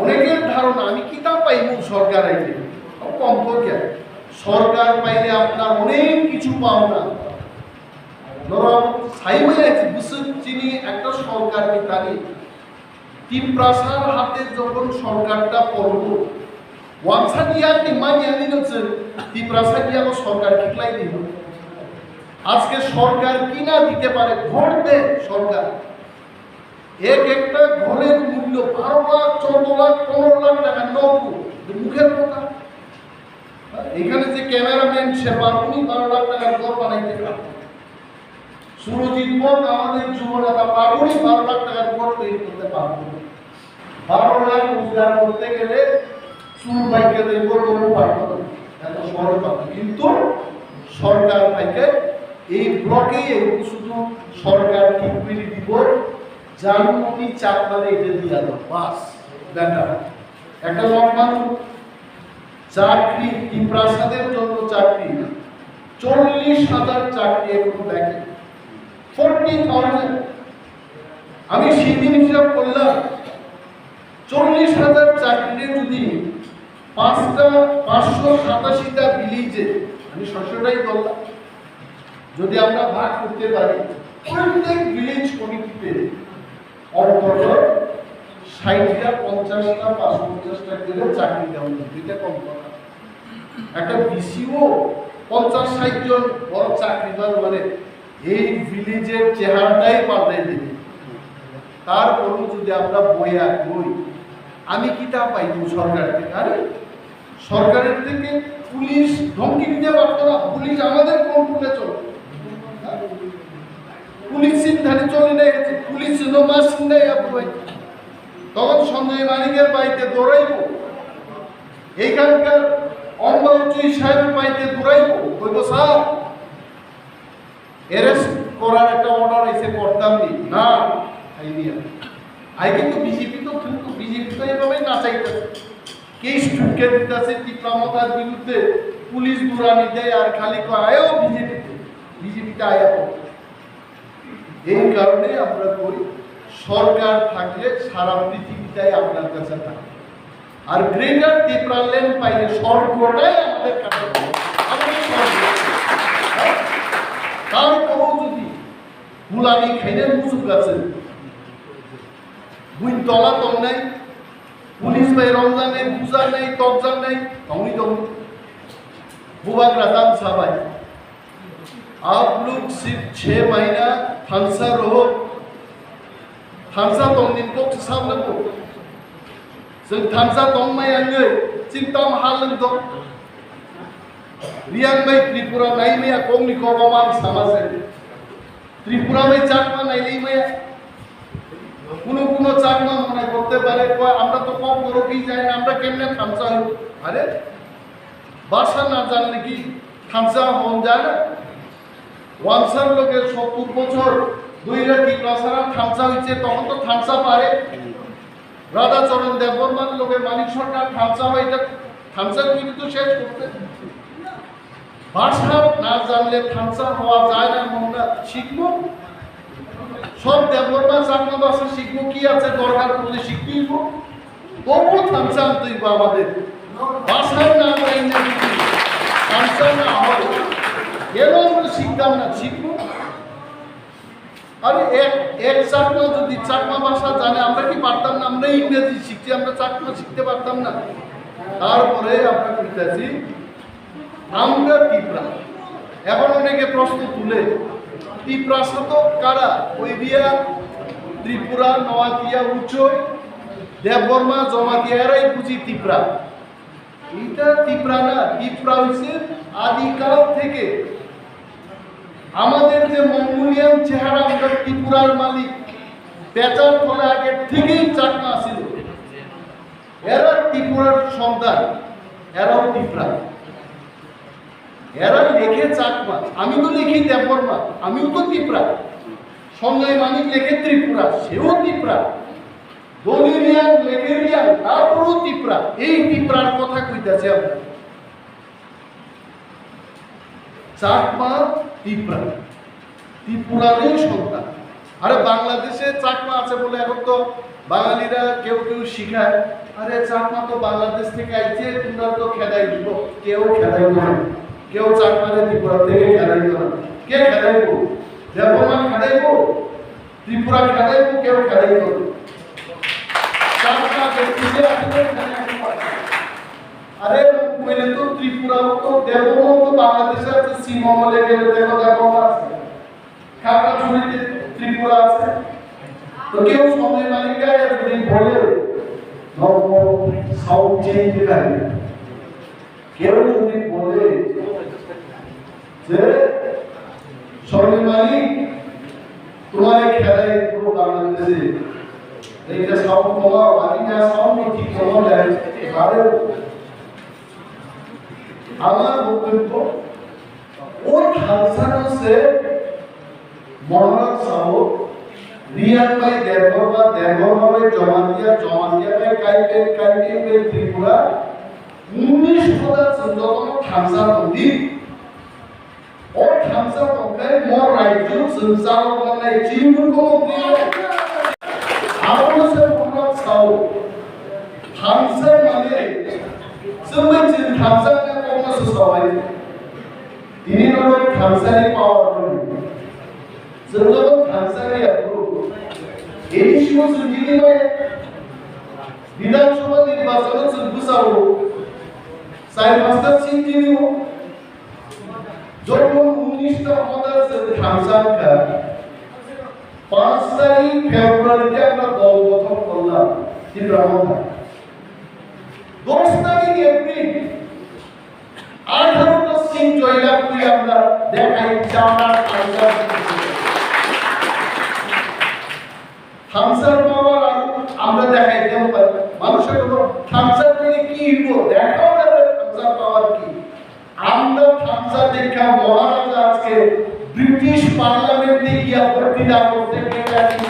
অনেকের ধারণা আমি কিতা পাইমু সরকার আইলে, কম করিয়া সরকার পাইলে আপনার অনেক কিছু পাওনা। ধরো, সাইমনে আছে, বুঝছেন, চিনি একটা সরকার কি তানি তিপ্রাসার হাতে যখন সরকারটা পড়ব, ওয়ানসান ইয়ারনি মানি আনি হচ্ছে তিপ্রাসার ইয়ারও সরকার কিকলাই দিব। আজকে সরকার কি না দিতে পারে, ভোট দেয় সরকার। এক একটা ঘরের মূল্য বারো লাখ, চোদ্দ লাখ, পনেরো লাখ টাকা নগদ, মুখের কথা। এখানে যে ক্যামেরাম্যান, সে পারবনি বারো লাখ টাকার ঘর বানাইতে পারবে। সুরজিৎ বল আমাদের যুব নেতা পারবনি বারো লাখ টাকার ঘর তৈরি করতে পারবো। বারো লাখ রোজগার করতে গেলে চুল বাইকে দেখবো, তবু পারবো না। এত সহজ কথা। কিন্তু সরকার থেকে এই ব্লকে এই শুধু সরকার ঠিক করে দিব, জানমণি চাকমারে এটা দিয়া দাও, বাস, বেটা। একটা সম্মান চাকরি, তিপ্রাসাদের জন্য চাকরি, চল্লিশ হাজার চাকরি এখন ব্যাংকে, ফোরটি থাউজেন্ড। আমি সেদিন হিসাব করলাম, চল্লিশ হাজার চাকরিতে যদি পাঁচটা, পাঁচশো সাতাশিটা ভিলেজে, আমি ছয়শোটাই ধরলাম, যদি আমরা ভাগ করতে পারি, প্রত্যেক ভিলেজ কমিটিতে অন্তত ষাটটা, পঞ্চাশটা, পাঁচশো পঞ্চাশটা করে চাকরি দেওয়া উচিত, এটা কম কথা। একটা ভিসিও পঞ্চাশ ষাট জন বড় চাকরি পাবে, মানে এই ভিলেজের চেহারাটাই পাল্টাই দিবে। তারপরেও যদি আমরা বইয়া কই, আমি কিতা পাইব সরকার থেকে? আরে, সরকারের থেকে পুলিশ ধমকি দিতে পারতো না, পুলিশ আমাদের কন্ট্রোলে চলে। পুলিশ সিনধারে চলে নেই, পুলিশ ছিল মা সিন্ধাই আপু ভাই। তখন সঞ্জয় মানিকের বাড়িতে দৌড়াইব, এইখানকার অম্বা উচ্চ সাহেবের বাড়িতে দৌড়াইব, বলবো, "স্যার, অ্যারেস্ট করার একটা অর্ডার এসে করতাম নি?" "না, খাইনি আমি।" আই কিন্তু বিজেপি তো, কিন্তু বিজেপি তো এইভাবেই নাচাইতেছে, কেস ঢুকে দিতেছে তীব্র মতার বিরুদ্ধে, পুলিশ দুরানি দেয় আর খালি কয়, "আয়ো বিজেপি, বিজেপিতে আয়া পড়ো।" এই কারণে আমরা কই, সরকার থাকলে সারা পৃথিবীটাই আপনার কাছে থাকে। আর গ্রেটার ত্রিপুরাল্যান্ড পাইলে স্বর্গটাই আমাদের কাছে থাকে। আমাদের স্বর্গ। হ্যাঁ? তারপরেও যদি গুলামি খাইলে মুসুক আছে, বুইন তলা তল নাই, পুলিশ ভাই রমজান নাই, বুঝা নাই, তকজান নাই, তমই তম। বুবাক রাতাম সাবাই। आप लोग सिर्फ छह महीना thansa roho, thansa tongni kok sam nabo. Jeng thansa tong mai angwe, chingtam haleng dong. Riang bai Tripura nai maya kongni kok amang sama se. Tripura bai Chakma nai lai maya. কোনো কোনো চাকমা মনে করতে পারে, "কয়, আমরা তো কম বড় কি জানি না, আমরা কেমনে থামসা হইব?" আরে, ভাষা না জানলে কি থামসা হন যায় না? ওয়ানসার লোকে সত্তর বছর দুই রাতি ভাষারা থামসা হইছে, তখন তো থামসা পারে। রাধাচরণ দেববর্মার লোকে মানিক সরকার থামসা হয়, এটা থামসা কিন্তু তো শেষ করতে। ভাষা না জানলে থামসা হওয়া যায় না, মনটা শিখবো। সব দেববর্মা চাকমা ভাষা শিখবো, কি আছে দরকার পড়লে শিখতেই হইব। তবুও থামসা আনতে হইব আমাদের। ভাষা না জানলে যদি থামসা না হয়, কেন আমরা শিখতাম না? শিখবো। আরে এক, এক চাকমা যদি চাকমা ভাষা জানে, আমরা কি পারতাম না? আমরা ইংরেজি শিখছি, আমরা চাকমা শিখতে পারতাম না? তারপরে আমরা কইতাছি, আমরা তিপ্রা। এখন অনেকে প্রশ্ন তুলে, তিপ্রা শাসক কারা? ওইদিয়া, ত্রিপুরা, নোয়াতিয়া, উচই, দেববর্মা, জমাতিয়া, এরাই বুঝি তিপ্রা। এটা তিপ্রা না, তিপ্রা হইছে আদিকাল থেকে আমাদের যে মঙ্গোলিয়ান চেহারা, আমরা ত্রিপুরার মালিক, পেঁচার তলে আগের থেকেই চাকমা ছিল। এরা ত্রিপুরার সন্তান, এরাও তিপ্রা। এরা লেখে চাকমা, আমি তো লিখি দেববর্মা, আমিও তো তিপ্রা। সঞ্জয় মানিক লেখে ত্রিপুরা, সেও তিপ্রা। দলিরিয়ান, লেগেরিয়ান, তারপরও তিপ্রা। এই তিপ্রার কথা কইতাছি আমরা। চাকমা তিপ্রা, ত্রিপুরারই সন্তান। আরে বাংলাদেশে চাকমা আছে বলে এখন তো বাঙালিরা কেউ কেউ শিখায়, "আরে চাকমা তো বাংলাদেশ থেকে আইছে, তোমরা তো খেদাই দিব।" কেউ খেদাই না, কেউ চাকমারে ত্রিপুরা থেকে খেদাই না। কে খেদাইব? দেববর্মা খেদাইব? ত্রিপুরা খেদাইব? কেউ খেদাইব না। চাকমা ব্যক্তি যে আসলে এখানে এখন আছে। আরে, কইলে তো ত্রিপুরা তো দেববর্মা তো বাংলাদেশে আছে, শ্রীমঙ্গলে গেলে দেখো দেববর্মা আছে। খাগড়াছড়িতে ত্রিপুরা আছে। তো কেউ সঞ্জয় মানিক গায়ে যদি বলে, নব সাউথ চেঞ্জ করে। কেউ যদি বলে যে, "সঞ্জয় মানিক, তোমার এই খেলায় পুরো বাংলাদেশে এইটা সাউথ কমাও, আমি যা সাউথ ঠিক কমাও যায়, পারে।" আমার বক্তব্য, ও থানসানো সে মহারাজ সাহেব, রিয়াং bai দেববর্মা, দেববর্মা bai জমাতিয়া, জমাতিয়া bai কাইপেন, কাইপেন bai ত্রিপুরা, উনিশ হাজার জন যত থানসা মন্দির, ও থানসা তংখাই মোর রাজ্য সংসার মানে চিহ্ন কোনো দিয়ে। আমার সে মহারাজ সাহেব, থানসা মানে, সবাই চিন থানসা মানে কোনো সে সবাই। Tini norok thansa ni power rwdi. Chwng joto thansa ni yaphuru. A D C o chwng tini bai Bidhan Sabha nirbachon o chwng bwsao. চার পাঁচটা সিট দিলেও যখন উনিশটা মতার সাথে থামসান খায়, পাঁচ তারিখ ফেব্রুয়ারিতে আমরা দল গঠন করলাম ত্রিপুরা মথা। দশ তারিখ এপ্রিল আঠারোটা সিট জয়লাভ করে আমরা দেখাই চার আট হাজার। থামসার পাওয়ার আমরা দেখাইতাম পারি। মানুষের কোনো থামসার পেলে কি হইব? দেখাও না রে, থামসার পাওয়ার কি? আমরা থামসার দেখা মহারাজা আজকে ব্রিটিশ পার্লামেন্টে গিয়া বক্তৃতা করতে গিয়ে আছি।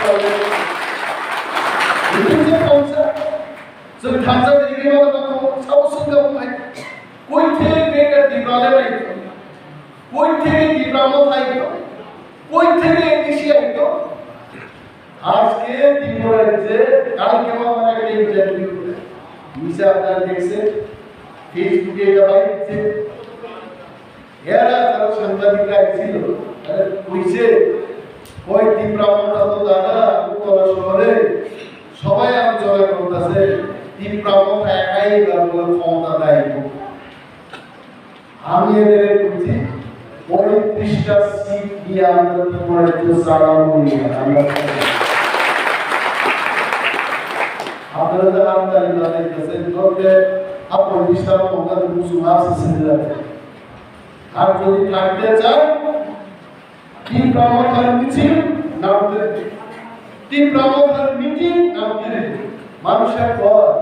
বুঝতে পারছেন? তো থামসার দেখে মানে তখন সাহস সুন্দর হয়। কই থেকে বেকার দিবালে নাই? কই থেকে দিবামত আইতো? কই থেকে এডিসি আইতো? আজকে ত্রিপুরা রাজ্যে কালকেও আমার একটা ইন্টারভিউ হয়েছে, আপনারা দেখছেন, ফেসবুকে এটা বাইরেছে। এরা যারা সাংবাদিকরা আইছিল, তারা কইছে, "ওই ত্রিপুরা মথা তো দাদা, উত্তরা শহরে সবাই আলোচনা করতেছে, ত্রিপুরা মথা একাই এবার বলে ক্ষমতা দেয়।" আমি এদের বলছি, পঁয়ত্রিশটা সিট নিয়ে আমরা ত্রিপুরা রাজ্য চালাবো নিয়ে আমরা আপনারা যে আমদানি বাজাইতেছেন, ধরতে আর পঁয়ত্রিশটা মঙ্গল কিছু মাস আছে। আর যদি থাকতে চান, ত্রিপুরা মথার মিছিল নামতে, ত্রিপুরা মথার মিটিং নামতে, মানুষের পর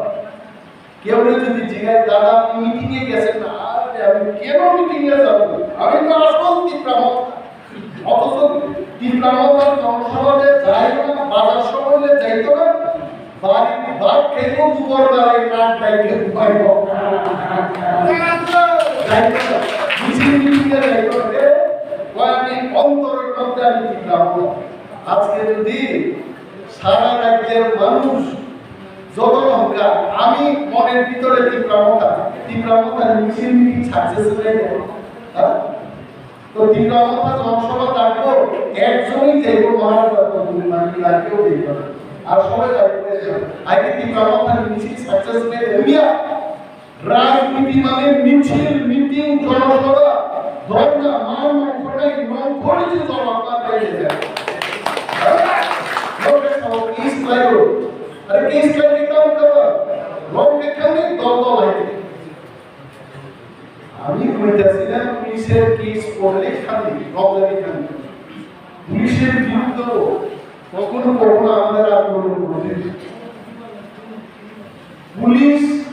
কেউ যদি জিজ্ঞাসা, "দাদা, আপনি মিটিং এ গেছেন না?" "আরে, আমি কেন মিটিং এ যাব? আমি তো আসল ত্রিপুরা মথা।" অথচ ত্রিপুরা মথার জনসভাতে যাই না, বাজার সভাতে যাইতো না, বাড়ির ভাত খেয়েও দুপুর বেলায় নাক ডাইকে ঘুমাইব। যাইতো না, মিছিল মিটিং এ যাইতো না। এ, কয়েকদিন অন্তরের মধ্যে আমি ত্রিপুরা মথা। আজকে যদি সারা রাজ্যের মানুষ যত সংখ্যা, আমি মনের ভিতরে ত্রিপুরা মথা, ত্রিপুরা মথার মিছিল মিটিং সাকসেস হয়ে যাবে। হ্যাঁ? তো ত্রিপুরা মথা জনসভা ডাকবো, একজনই যাইব, মহারাজ বাবু, তুমি মানে কি আর কেউ যাইব না। আর সবাই যাইব, আগে ত্রিপুরা মথার মিছিল সাকসেস হয়ে যাবে। রাজনীতি মানে মিছিল, মিটিং, জনসভা, ধর্ণা, মানব খোটাই, নংখড়ি যে জনতা পেয়ে যায়। হ্যাঁ? লোকে সব কিস লাইও। আরে কিস লাইকে কাম করো। লোকে খানে দল দল আইতে। আমি কইতাছি না পুলিশের কেস করলে খালি, রমজানি খালি। পুলিশের বিরুদ্ধেও কখনো কখনো আমাদের আন্দোলন করতে হয়। পুলিশ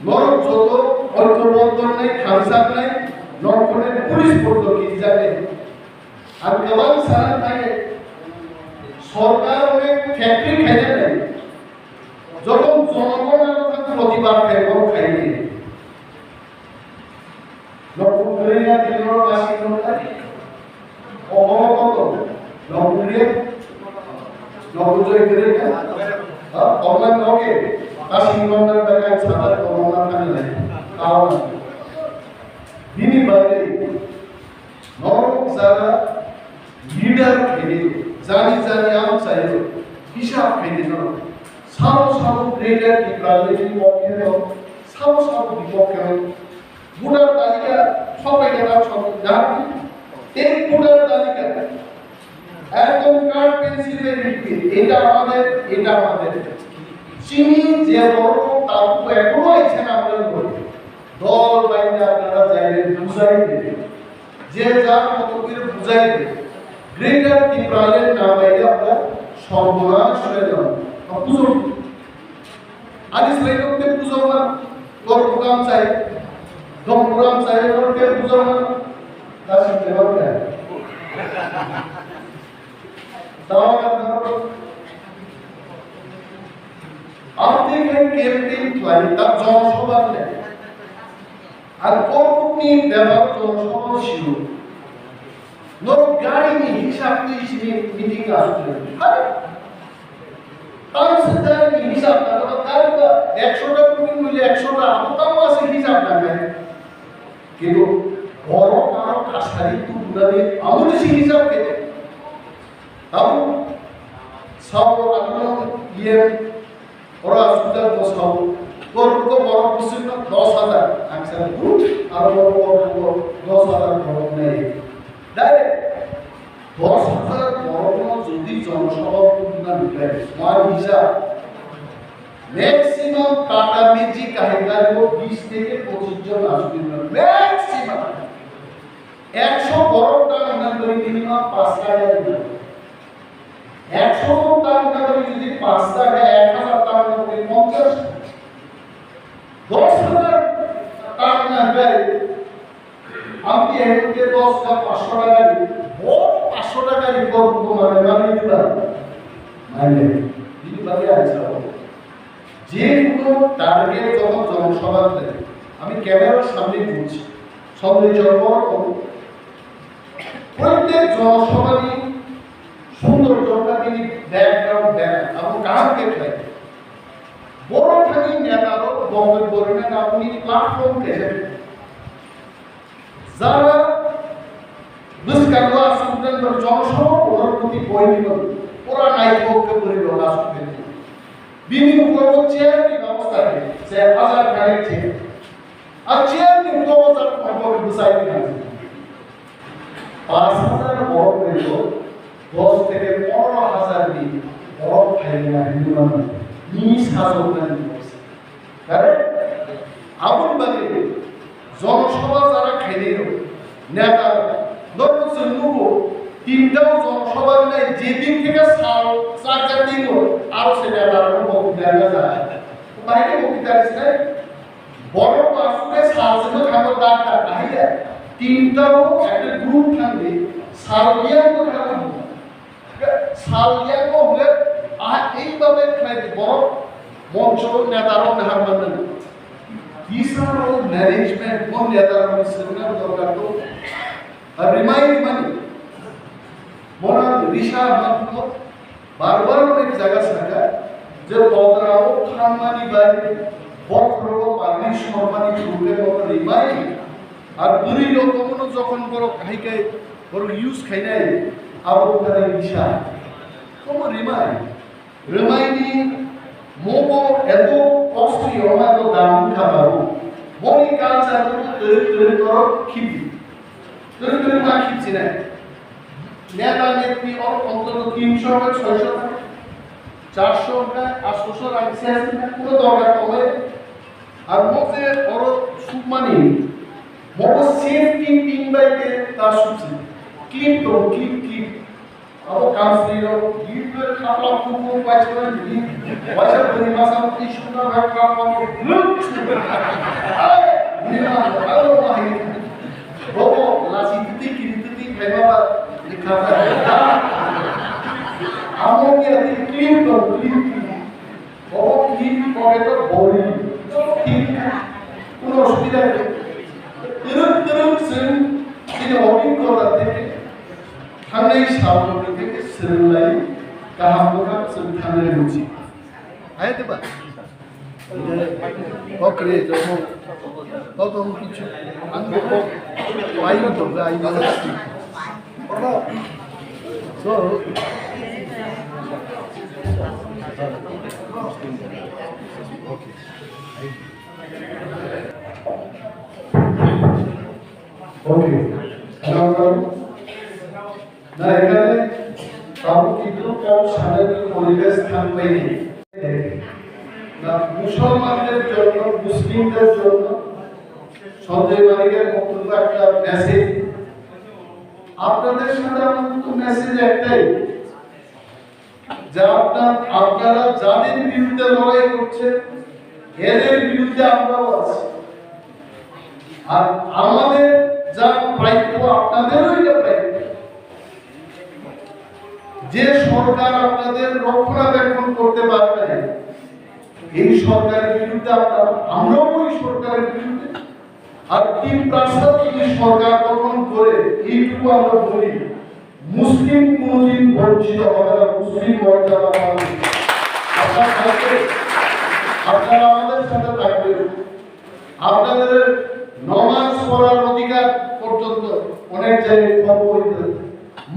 নরক যত ঐক্যবদ্ধ নেই, খামসার নেই, নরকনের পুলিশ পর্যন্ত কি জানে? আর কেবল সারা থাকে সরকার অনেক ফ্যাক্টরি খাইতে নেই। যখন জনগণ আরো থাকে প্রতিবাদ খাই, বড় খাইনি। নকুল ধরে না দিল কাশি নৌকা। অবরকত নকুলিয়ে নকুল জয় করে না। হ্যাঁ, অনলাইন লগে কাশি নৌকার টাকা ছাড়া করোনা থাকে না। তাও না। দিনই বাদে নরক যারা লিডার খেলে জানি জানি আম চাইল হিসাব খেলে জানো। সাবো সাবো গ্রেটার ডিপ্রাইভেশন পক্ষে সাবো সাবো বিপক্ষে ভোটার তালিকা সবাই জানা সব জানি। এই ভোটার তালিকা একদম কার্ড পেন্সিলে লিখবে, এটা আমাদের, এটা আমাদের। চিনি যে বড় তার তো এখনো আইছে না আমরা বলি। দল বাইরে আপনারা যাইবেন, বুঝাই দেবেন। যে যার মতো করে বুঝাই দেবেন। গ্রেটার ত্রিপুরাল্যান্ড না বাইরে আমরা সর্বনাশ হয়ে যাব। বুঝুন। Ani selai no te puja ma, lor program chai, dom program chai, lor te puja ma, ta si te lor te. Dawa ka ta, ang te khai campaign khlai, ta jong soba le. Ang korkut ni bebak jong soba siu. Norok gari ni hisab twi sini meeting asuk. Hai. Tang se gari ni hisab na, tang gari ba ekshota tumi mile ekshota, abo tang ma se hisab na kai. Kintu borok aro kasari tu guna ni, abo ni si hisab ke. Tamo sao abo iye Oro asukjak bwsao Korbo borok bwswkno dos hajar, ang sano duk, aro borok korbo dos hajar borok nai. Direct dos hajar borokno jodi jonosabha tubuna nukhlai, swan hisab, maximum Tata Magic kahai gari o bis theke pochis jon achugwi mano, maximum. Ekso borok ta wngna bagwi minimum pasta gari nangkuk. Ekso borok ta wngna bagwi jodi pasta khe ek hazar ta wngna bagwi ponchash. Dos hazar ta wngna bagwi amtwi hai khe dos ka pansho taka gari. Bo pansho taka gari kok buko manwi manwi diba? Mane, bini bagwi ang sao. যে কোনো টার্গেট যখন জনসভা থাকে, আমি ক্যামেরার সামনে বলছি, সমালোচনা করো, প্রত্যেক জনসভারই সুন্দর জনসভারই ব্যাকগ্রাউন্ড ব্যানার এবং কাহাকে খাই। বড় থাকি নেতারও বঙ্গের বরিণা কাপুনি প্ল্যাটফর্ম পেয়ে যাবে। Jara bwskango aswk jwngjal jonosabha kotor kwtwi boini pura naithok khe bwrwi rok aswk khe. Bini ukologo chair ni bebosta khe, se hajar kharwi chair. A chair ni ukologo jara thangwi bwsai khe. Panch hajar borok ni dos theke pondro hajar ni borok phaina hinwi mano. Ni sajoknani bebosta. Correct? Aboni bagwi jonosabha jara khainai rok, neta rok, norok chwng nugo, tinta o jonosabha wngnai, je din theke sal chak jak tingo, aro se neta rok bo kitar ga ja. Bai ke bo kitar sinai, borok aswk khe sal se bwkhango dak dak ahiya, tinta o ekta group thangdi, sal yang bwkhango. Sal yango hwnkhe, ah, ei babe khlai di borok, moncho netarok nahar mannani. These are all management, bo netarokni swrwngna dorkar to. Ar rimai rimani. Bono risa hwnma bar bar onek jaga saka, je togra o thangmani bai, bokhorogo public sormani phurukhe bono rimai. Ar bwrwi rok bono jokhon borok hai khe Borok use khainai abo wngkha nisa. Komo rimai. Rimaini mobo ebo kosto yoma ebo dam wngkha babu. Boni culture bo twrwk twrwk borok khibi. Twrwk twrwk ma khibsinai. Neta netri oro ontoto tinsho bai soisho thang. Charsho bai atsho rang ses kuno dorkar tongo. Ar mo je oro sukmani, mobo same team team bai ke ta sukse. Clip to clip clip. Abo kamsri ro, clip le khapla kuku waisa ni, waisa beri masa ti sukna bai khapla ko. Ai, ni ma, alo ma hi. Bobo lasi titi kiri titi khai baba ni khapla. Amo ke ati clip to clip clip. Obo thin pocket o bori. Thin. Kuno osubida nei. Twrwk twrwk chwng chini obin kota theke thangnai salrokni theke swrwnglai kaham bwkha chwng thangnai buji. Hai diba? Okre, jomo. Toto kichu. Ang ko. Payo to ga. So, okay. Hello, hello. না, এখানে কারো কিন্তু কম সাজানোর পরিবেশ থাকবে না। না, মুসলমানদের জন্য, মুসলিমদের জন্য সঞ্জয় মানিকের বক্তব্য একটা মেসেজ। আপনাদের সাথে আমার কিন্তু মেসেজ একটাই, যে আপনার, আপনারা যাদের বিরুদ্ধে লড়াই করছেন, এদের বিরুদ্ধে আমরাও আছি। আর আমাদের যা প্রাপ্য, আপনাদেরও এটা প্রাপ্য। যে সরকার আপনাদের রক্ষণাবেক্ষণ করতে পারে না, এই সরকারের বিরুদ্ধে আপনারা, আমরাও ওই সরকারের বিরুদ্ধে। আর তিপ্রাসাদ যদি সরকার গঠন করে, এইটুকু আমরা বলি, মুসলিম কোনোদিন বঞ্চিত হবে না, মুসলিম মর্যাদা পাবে। আপনারা থাকবেন, আপনারা আমাদের সাথে থাকবেন। আপনাদের নমাজ পড়ার অধিকার পর্যন্ত অনেক জায়গায় খর্ব হইতে,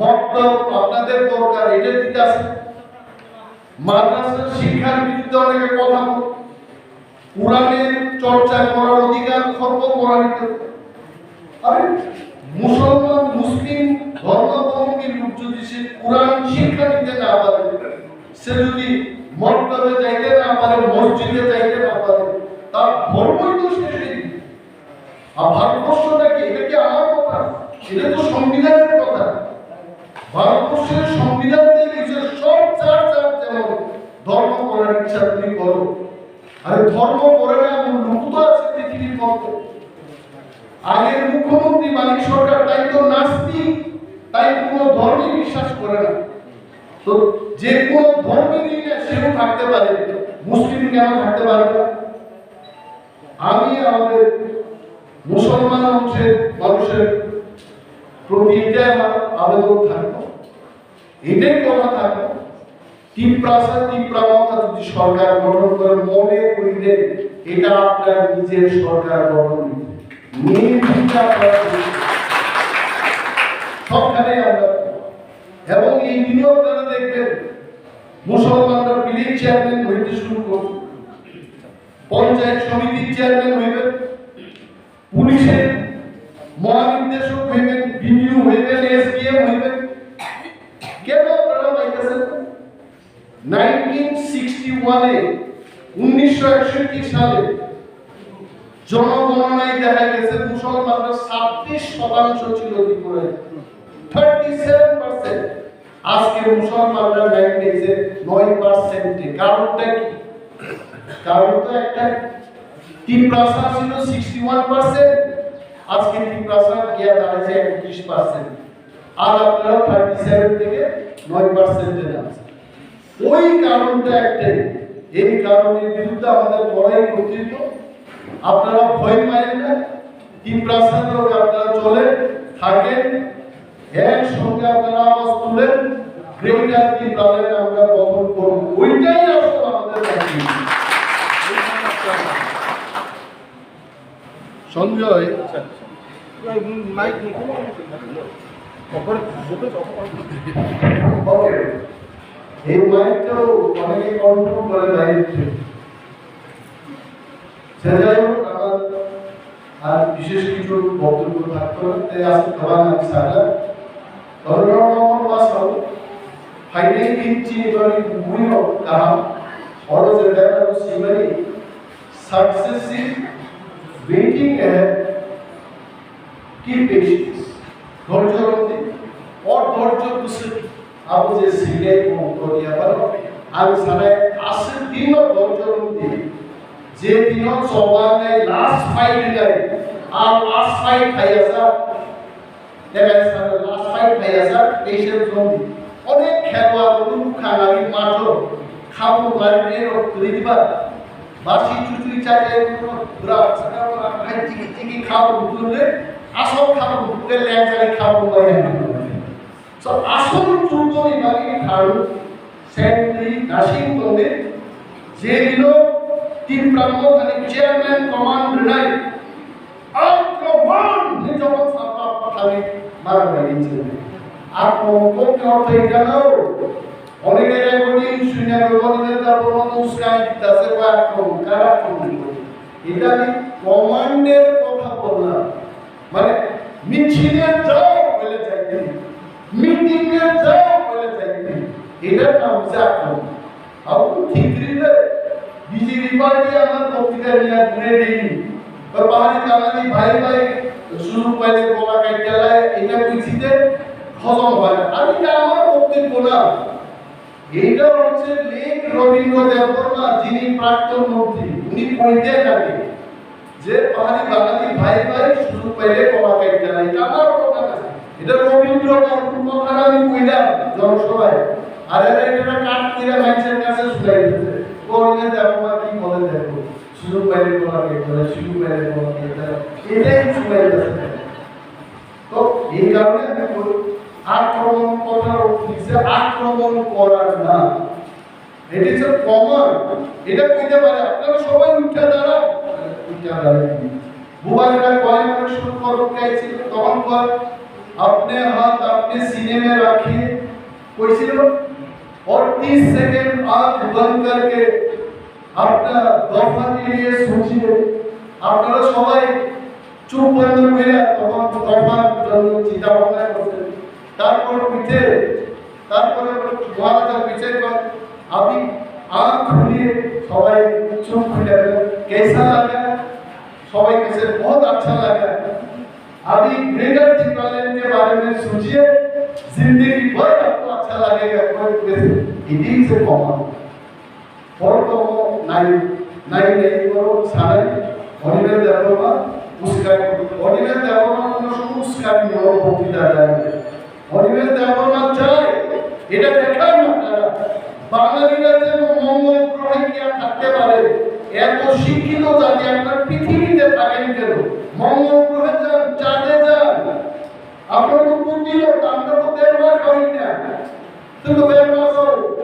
মক্তব আপনাদের দরকার, এটা দিতে আছে। মাদ্রাসা শিক্ষার বিরুদ্ধে অনেকে কথা বল-, কোরআনের চর্চা করার অধিকার খর্ব করা হইতে পারে। আরে, মুসলমান, মুসলিম ধর্মাবলম্বী লোক যদি সে কোরআন শিক্ষা নিতে না পারে, সে যদি মক্তবে যাইতে না পারে, মসজিদে যাইতে না পারে, তার ধর্মই তো শেষ হয়ে গেল। আর ভারতবর্ষ নাকি, এটা কি আমার কথা? এটা তো সংবিধানের কথা। ভারতবর্ষের সংবিধান দিয়ে নিজের সব যার যার যেমন ধর্ম করার ইচ্ছা তুমি করো। আরে, ধর্ম করে না এমন লোক তো আছে পৃথিবীর মধ্যে। আগের মুখ্যমন্ত্রী মানিক সরকার, তাই তো নাস্তিক, তাই কোনো ধর্মে বিশ্বাস করে না। তো যে কোনো ধর্মে নিয়ে না, সেও থাকতে পারে, মুসলিম কেন থাকতে পারে না? আমি আমাদের মুসলমান অংশের মানুষের প্রতি এটাই আমার আবেদন থাকবো, এটাই কথা থাকবো, তিপ্রাসা তিপ্রা মথা যদি সরকার গঠন করে মনে করিলেন, এটা আপনার নিজের সরকার গঠন, নির্বিচার করা উচিত। সবখানেই আমরা, এবং এই দিনেও আপনারা দেখবেন, মুসলমানরা ভিলেজ চেয়ারম্যান হইতে শুরু করবে, পঞ্চায়েত সমিতির চেয়ারম্যান হইবেন, পুলিশের মহানির্দেশক হইবেন, বিডিও হইবেন, এসডিএম হইবেন। কেন আপনারা পাইতেছেন? নাইনটিন সিক্সটি ওয়ানে, উনিশশো একষট্টি সালে জনগণনায় দেখা গেছে মুসলমানরা ছাব্বিশ শতাংশ ছিল ত্রিপুরায়, থার্টি সেভেন পার্সেন্ট। আজকে মুসলমানরা র্যাঙ্ক পেয়েছে নয় পার্সেন্টে। কারণটা কি? কারণ তো একটা, তিপ্রাসা ছিল সিক্সটি ওয়ান পার্সেন্ট, আজকে তিপ্রাসা গিয়া দাঁড়াইছে একত্রিশ পার্সেন্ট। আর আপনারা থার্টি সেভেন থেকে নয় পার্সেন্টে নামছে। ওই কারণটা একটাই, এই কারণের বিরুদ্ধে আমাদের লড়াই করতে হতো। আপনারা ভয় পাইয়েন না, তিপ্রাসার লোক আপনারা চলেন, থাকেন, একসঙ্গে আপনারা আওয়াজ তুলেন, গ্রেটার তিপ্রাল্যান্ড আমরা গঠন করব, ওইটাই আসলে আমাদের দাবি। সঞ্জয়, মাইক নিতে ওকে, এই মাইকটাও অনেকে কন্ট্রোল করে বাইরে। সে যাই হোক, আমার আর বিশেষ কিছু বক্তব্য থাকতো না, তাই আজকে খাবার আমি সাজা। ধর্ম নম্বর ওয়াসাও ফাইনাল দিন চিনি ধরি মুইও কাহাম, অরো যে ব্যাপার সিমারি, successive waiting ahead, keep patience. ধৈর্য ধরতে, অধৈর্য বুঝে, আবু যে সিলাই ও করিয়া পারো, আমি সারাই আসে দিন ধৈর্য ধরতে, যে দিন সবাই লাস্ট ফাইট দেয়, আর লাস্ট ফাইট খাইয়া যা, দেখা যাচ্ছে লাস্ট ফাইট খাইয়া যা, পেশেন্ট জমি। অনেক খেলোয়াড়, অনেক খানারি মাঠো, খাবো মারি রক্ত দিবা, বাসি চুচুই চাটে, পুরো ব্রাস, খাই চিকি চিকি খাবো তুললে, আসল খাবো তুললে, ল্যাংচারি খাবো বাইরে। So, asol chumtoni bagwi thang sentry nasing tongdi, je dino Tipra Mothani chairman command rwnai, akromon hinwi jokon sapra pathani mara bai hinwi. Akromon kokni ortho hinwi gana o. Onege recording suina beboni neta bono uskani dase ba akromon, kara akromon. Itali command-er kotha bolna. মানে মিছিলে যাও বলে যাইতে, মিটিং এ যাও বলে যাইতে, এটার নাম হচ্ছে আক্রমণ। আবু ঠিক রে, বিজেপি পার্টি আমার বক্তৃতা নিয়ে ঘুরে নেই, বা পাহাড়ি বাঙালি ভাই ভাই সুযোগ পাইলে গলা কাইটালায়, এটা বুঝিতে হজম হয় না। আর এটা আমার বক্তব্য না, এইটা হচ্ছে লেট রবীন্দ্র দেববর্মা, যিনি প্রাক্তন মন্ত্রী, উনি কইতেন আগে যে পাহাড়ি বাঙালি ভাই ভাই সুযোগ পাইলে কলা কাটতে নাই, এটা আমার কথা না, এটা রবীন্দ্র বাবুর কথা আমি কইলাম জনসভায়। আর এরা এটা কাট করে মানুষের কাছে শুনাই দিচ্ছে, কইলে দেখো আর কি বলে দেখো, সুযোগ পাইলে কলা কাটতে নাই, সুযোগ পাইলে কলা কাটতে নাই, এটাই শুনাই দিচ্ছে। তো এই কারণে আমি বলি, আক্রমণ কথার অর্থ হচ্ছে আক্রমণ করার না, এটা হচ্ছে কমান্ড। এটা কইতে পারে, আপনারা সবাই উঠে দাঁড়ান, উঠে দাঁড়ান। বুবাইরা কয় মানুষ শুরু করতে চাইছিল, তখন কয়, "আপনি হাত আপনি সিনে মে রাখিয়ে", কইছিল, "और तीस सेकंड आंख बंद करके আপনার দফা নিয়ে শুনছিলেন, আপনারা সবাই চোখ বন্ধ করে তখন দফার জন্য চিন্তা ভাবনা করছেন। তারপর পিঠে, তারপরে মহারাজা পিঠে কর, আমি আখ খুলিয়ে সবাই চোখ খুলে, কেসা লাগা? সবাই কাছে বহুত আচ্ছা লাগা। আমি গ্রেটার টিপালেন্ড কে বারে মে সোচিয়ে, জিন্দেগি ভর আপকো আচ্ছা লাগেগা। এটাই হচ্ছে কমন। বড়তম নাই, নাই, নাই, বড় সারাই, অনিমেষ দেববর্মা উস্কানি, অনিমেষ দেববর্মা কোনো সময় উস্কানিমূলক বক্তৃতা দেয় না। অনিমেষ দেববর্মা চায়, এটা দেখান আপনারা, বাঙালিরা যেন মঙ্গল গ্রহে গিয়া থাকতে পারে। এত শিক্ষিত জাতি আপনার পৃথিবীতে থাকেন কেন? মঙ্গল গ্রহে যান, চাঁদে যান। আপনারা তো বুদ্ধি লোক, আমরা তো তেল মার খাই না। কিন্তু তেল মার খাও।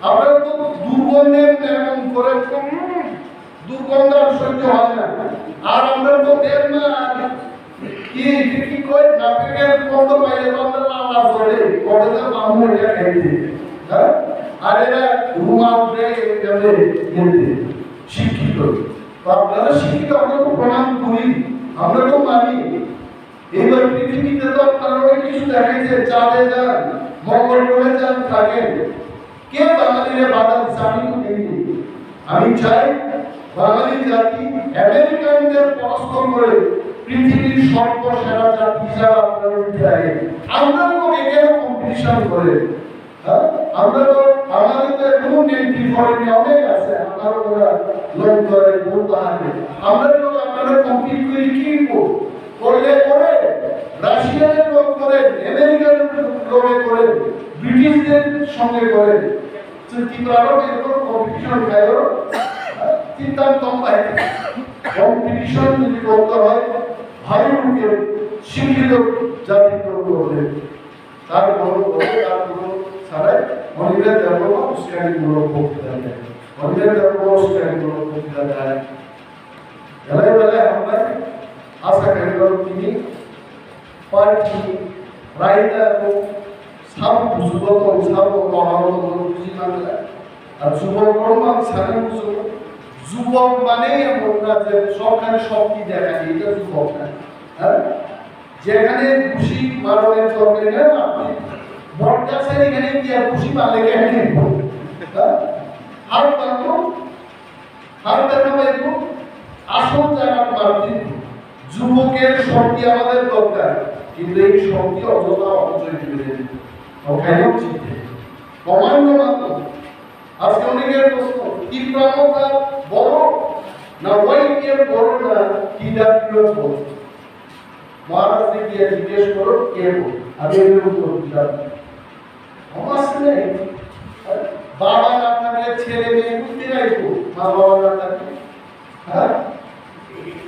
আপনারা তো দুর্গন্ধে এমন করে, উম, দুর্গন্ধ আর সহ্য হয় না। আর আমরা তো তেল মার কি, কি, কি কই, নাপিতের গন্ধ পাইলে তো আমরা লালা জ্বলে, কবে তো পাবো এটা খাইতে। হ্যাঁ? আর এরা রুমাল দেয়, এভাবে ইয়ে দেয়। শিক্ষিত। তো আপনারা শিক্ষিত, আমরা তো প্রমাণ করি, আমরা তো মানি। এইবার পৃথিবীতে তো আপনারা অনেক কিছু দেখাইছে, চাঁদে যান, মঙ্গল গ্রহে যান, থাকেন। কে বাঙালিরে বাধা দিচ্ছে? আমি তো দেইনি। আমি চাই বাঙালি জাতি আমেরিকানদের পরাস্ত করে পৃথিবীর সর্বসেরা জাতি হিসাবে আপনারা উঠে আসেন। আমরা তো এখানে কম্পিটিশন করে, হ্যাঁ? আমরা তো, আমাদের তো এখনো নেই, ডিফরেন্ট অনেক আছে, আমরা ওরা লোক ধরে, বউ বাহারে। আমরা তো আপনারা কম্পিট করি কি করবো? করলে করে, রাশিয়ানের লোক করে, আমেরিকান লোকে করে, ব্রিটিশদের সঙ্গে করে। তো ত্রিপুরারও এরকম কম্পিটিশন খাইও, চিন্তা কম পাই। কম্পিটিশন যদি করতে হয়, ভালো লোকের শিক্ষিত জাতি করতে হবে। তার বড় বড়, তার বড় সারাই, অনিমেষ দেববর্মা উস্কানিমূলক বক্তৃতা দেয়। অনিমেষ দেববর্মা উস্কানিমূলক বক্তৃতা দেয়। বেলায় বেলায় আমরা আশা করি, কারণ তিনি পার্টি, রায়তা এবং সাব বুজুর্গ এবং সাব মহারত্ন বুঝি মানলে। আর যুবক এবং আমি সাধারণ বুজুর্গ, যুবক মানে এমন না যে সরকারি শক্তি দেখায়, এটা যুবক না। হ্যাঁ? যেখানে খুশি মারণের দরকার নেই, আপনি বটগাছের এখানে কি আর খুশি মারলে কেন নেই? হ্যাঁ? আর পারবো, আর দেখা পাইবো, আসল জায়গা মারতে যুবকের শক্তি আমাদের দরকার, কিন্তু এই শক্তি অযথা অপচয় করে দেবে। ওখানেও চিনতে কমান্ড মাত্র। আজকে অনেকের প্রশ্ন, তীব্রামতা বড় না ওয়াইপিএম বড় না টিডাব্লিউ বড়? মহারাজকে গিয়ে জিজ্ঞেস করো, কে বড়? আমি এর উত্তর দিলাম। সমাজ নেই। বাবা না থাকলে ছেলে মেয়ে বুঝতে নাই তো, মা বাবা না থাকলে। হ্যাঁ?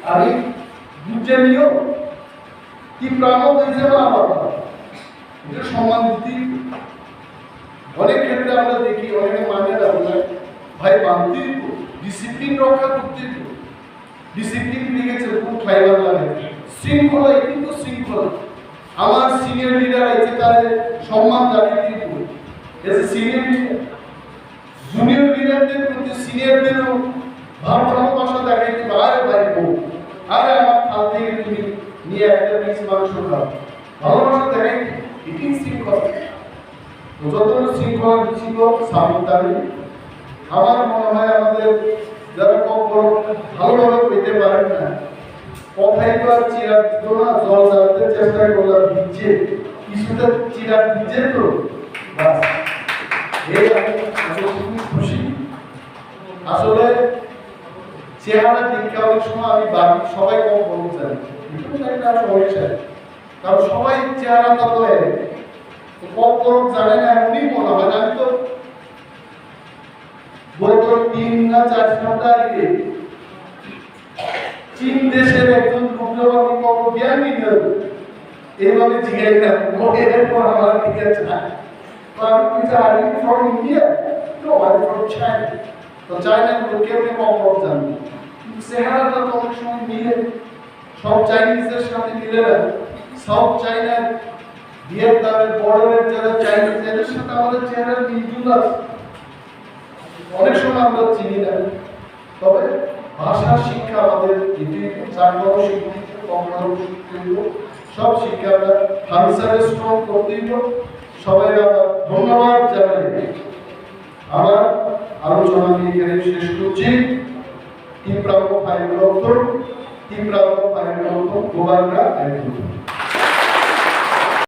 আমি বুঝে নিও, কি প্রাণ দিয়েছে মা বাবা। এটা সম্মান দিতেই হবে। অনেক ক্ষেত্রে আমরা দেখি, অনেকে মানে না, বলে, "ভাই, মানতেই তো, ডিসিপ্লিন রক্ষা করতেই তো।" ডিসিপ্লিন ঠিক আছে, খুব খাইবার লাগে। শৃঙ্খলা, এটি তো শৃঙ্খলা। আমার সিনিয়র লিডার আছে, তাদের সম্মান জানিয়ে দিতে হবে। As a senior leader, junior লিডারদের প্রতি সিনিয়রদেরও ভাব ভালোবাসা দেখাইতে হবে। "আরে ভাই, বউ, আরে আমার থাল থেকে তুমি নিয়ে একটা পিস মাংস খাও।" ভালোবাসা দেখাইতে হবে। এটি শৃঙ্খলা। তো যত শৃঙ্খলা ছিল সামুদ্দারি, আমার মনে হয় আমাদের যারা কম বড় ভালোভাবে পেতে পারেন না, কথাই তো আর চিরাগ দিত না, জল ঢালতে চেষ্টা করলাম ভিজছে, কিছুটা চিরাগ ভিজছে তো, বাস। এই আমি, আমি খুবই খুশি। আসলে চেহারা দেখে অনেক সময় আমি ভাবি সবাই কম বড় জানি, এটা একটা সমস্যা। কারণ সবাই চেহারা তো এক। তো কম বড় জানে না এমনই মনে হয়। আমি তো গত তিন না চার সপ্তাহ আগে চীন দেশের একজন রুদ্রবাবু কত জ্ঞানী লোক, এইভাবে জিজ্ঞাসা করে, "এরপর আমার দিকে চায়।" তো আমি বলছি, "Are you from India?" "No, I'm from China." তো চায়না লোক কেউ কেউ কম বড় জানে, কিন্তু চেহারাটা তো অনেক সময় মিলে। সব চাইনিজদের সাথে মিলে না। সাউথ চায়নার ভিয়েতনামের বর্ডারের যারা চাইনিজ, এদের সাথে আমাদের চেহারার মিলজুল আছে। অনেক সময় আমরা চিনি না। তবে ভাষা শিক্ষা আমাদের দিতেই হবে, চাকমাও শিখতে হবে, কন্নড়ও শিখতে হবে, সব শিক্ষা আমরা ভাষাকে স্ট্রং করতেই হবে। সবাই আবার ধন্যবাদ জানাই। আমার আলোচনা আমি এখানে শেষ করছি। তিপ্রাও ফাইল রক্ষণ, তিপ্রাও ফাইল রক্ষণ, গোবাররা আইন।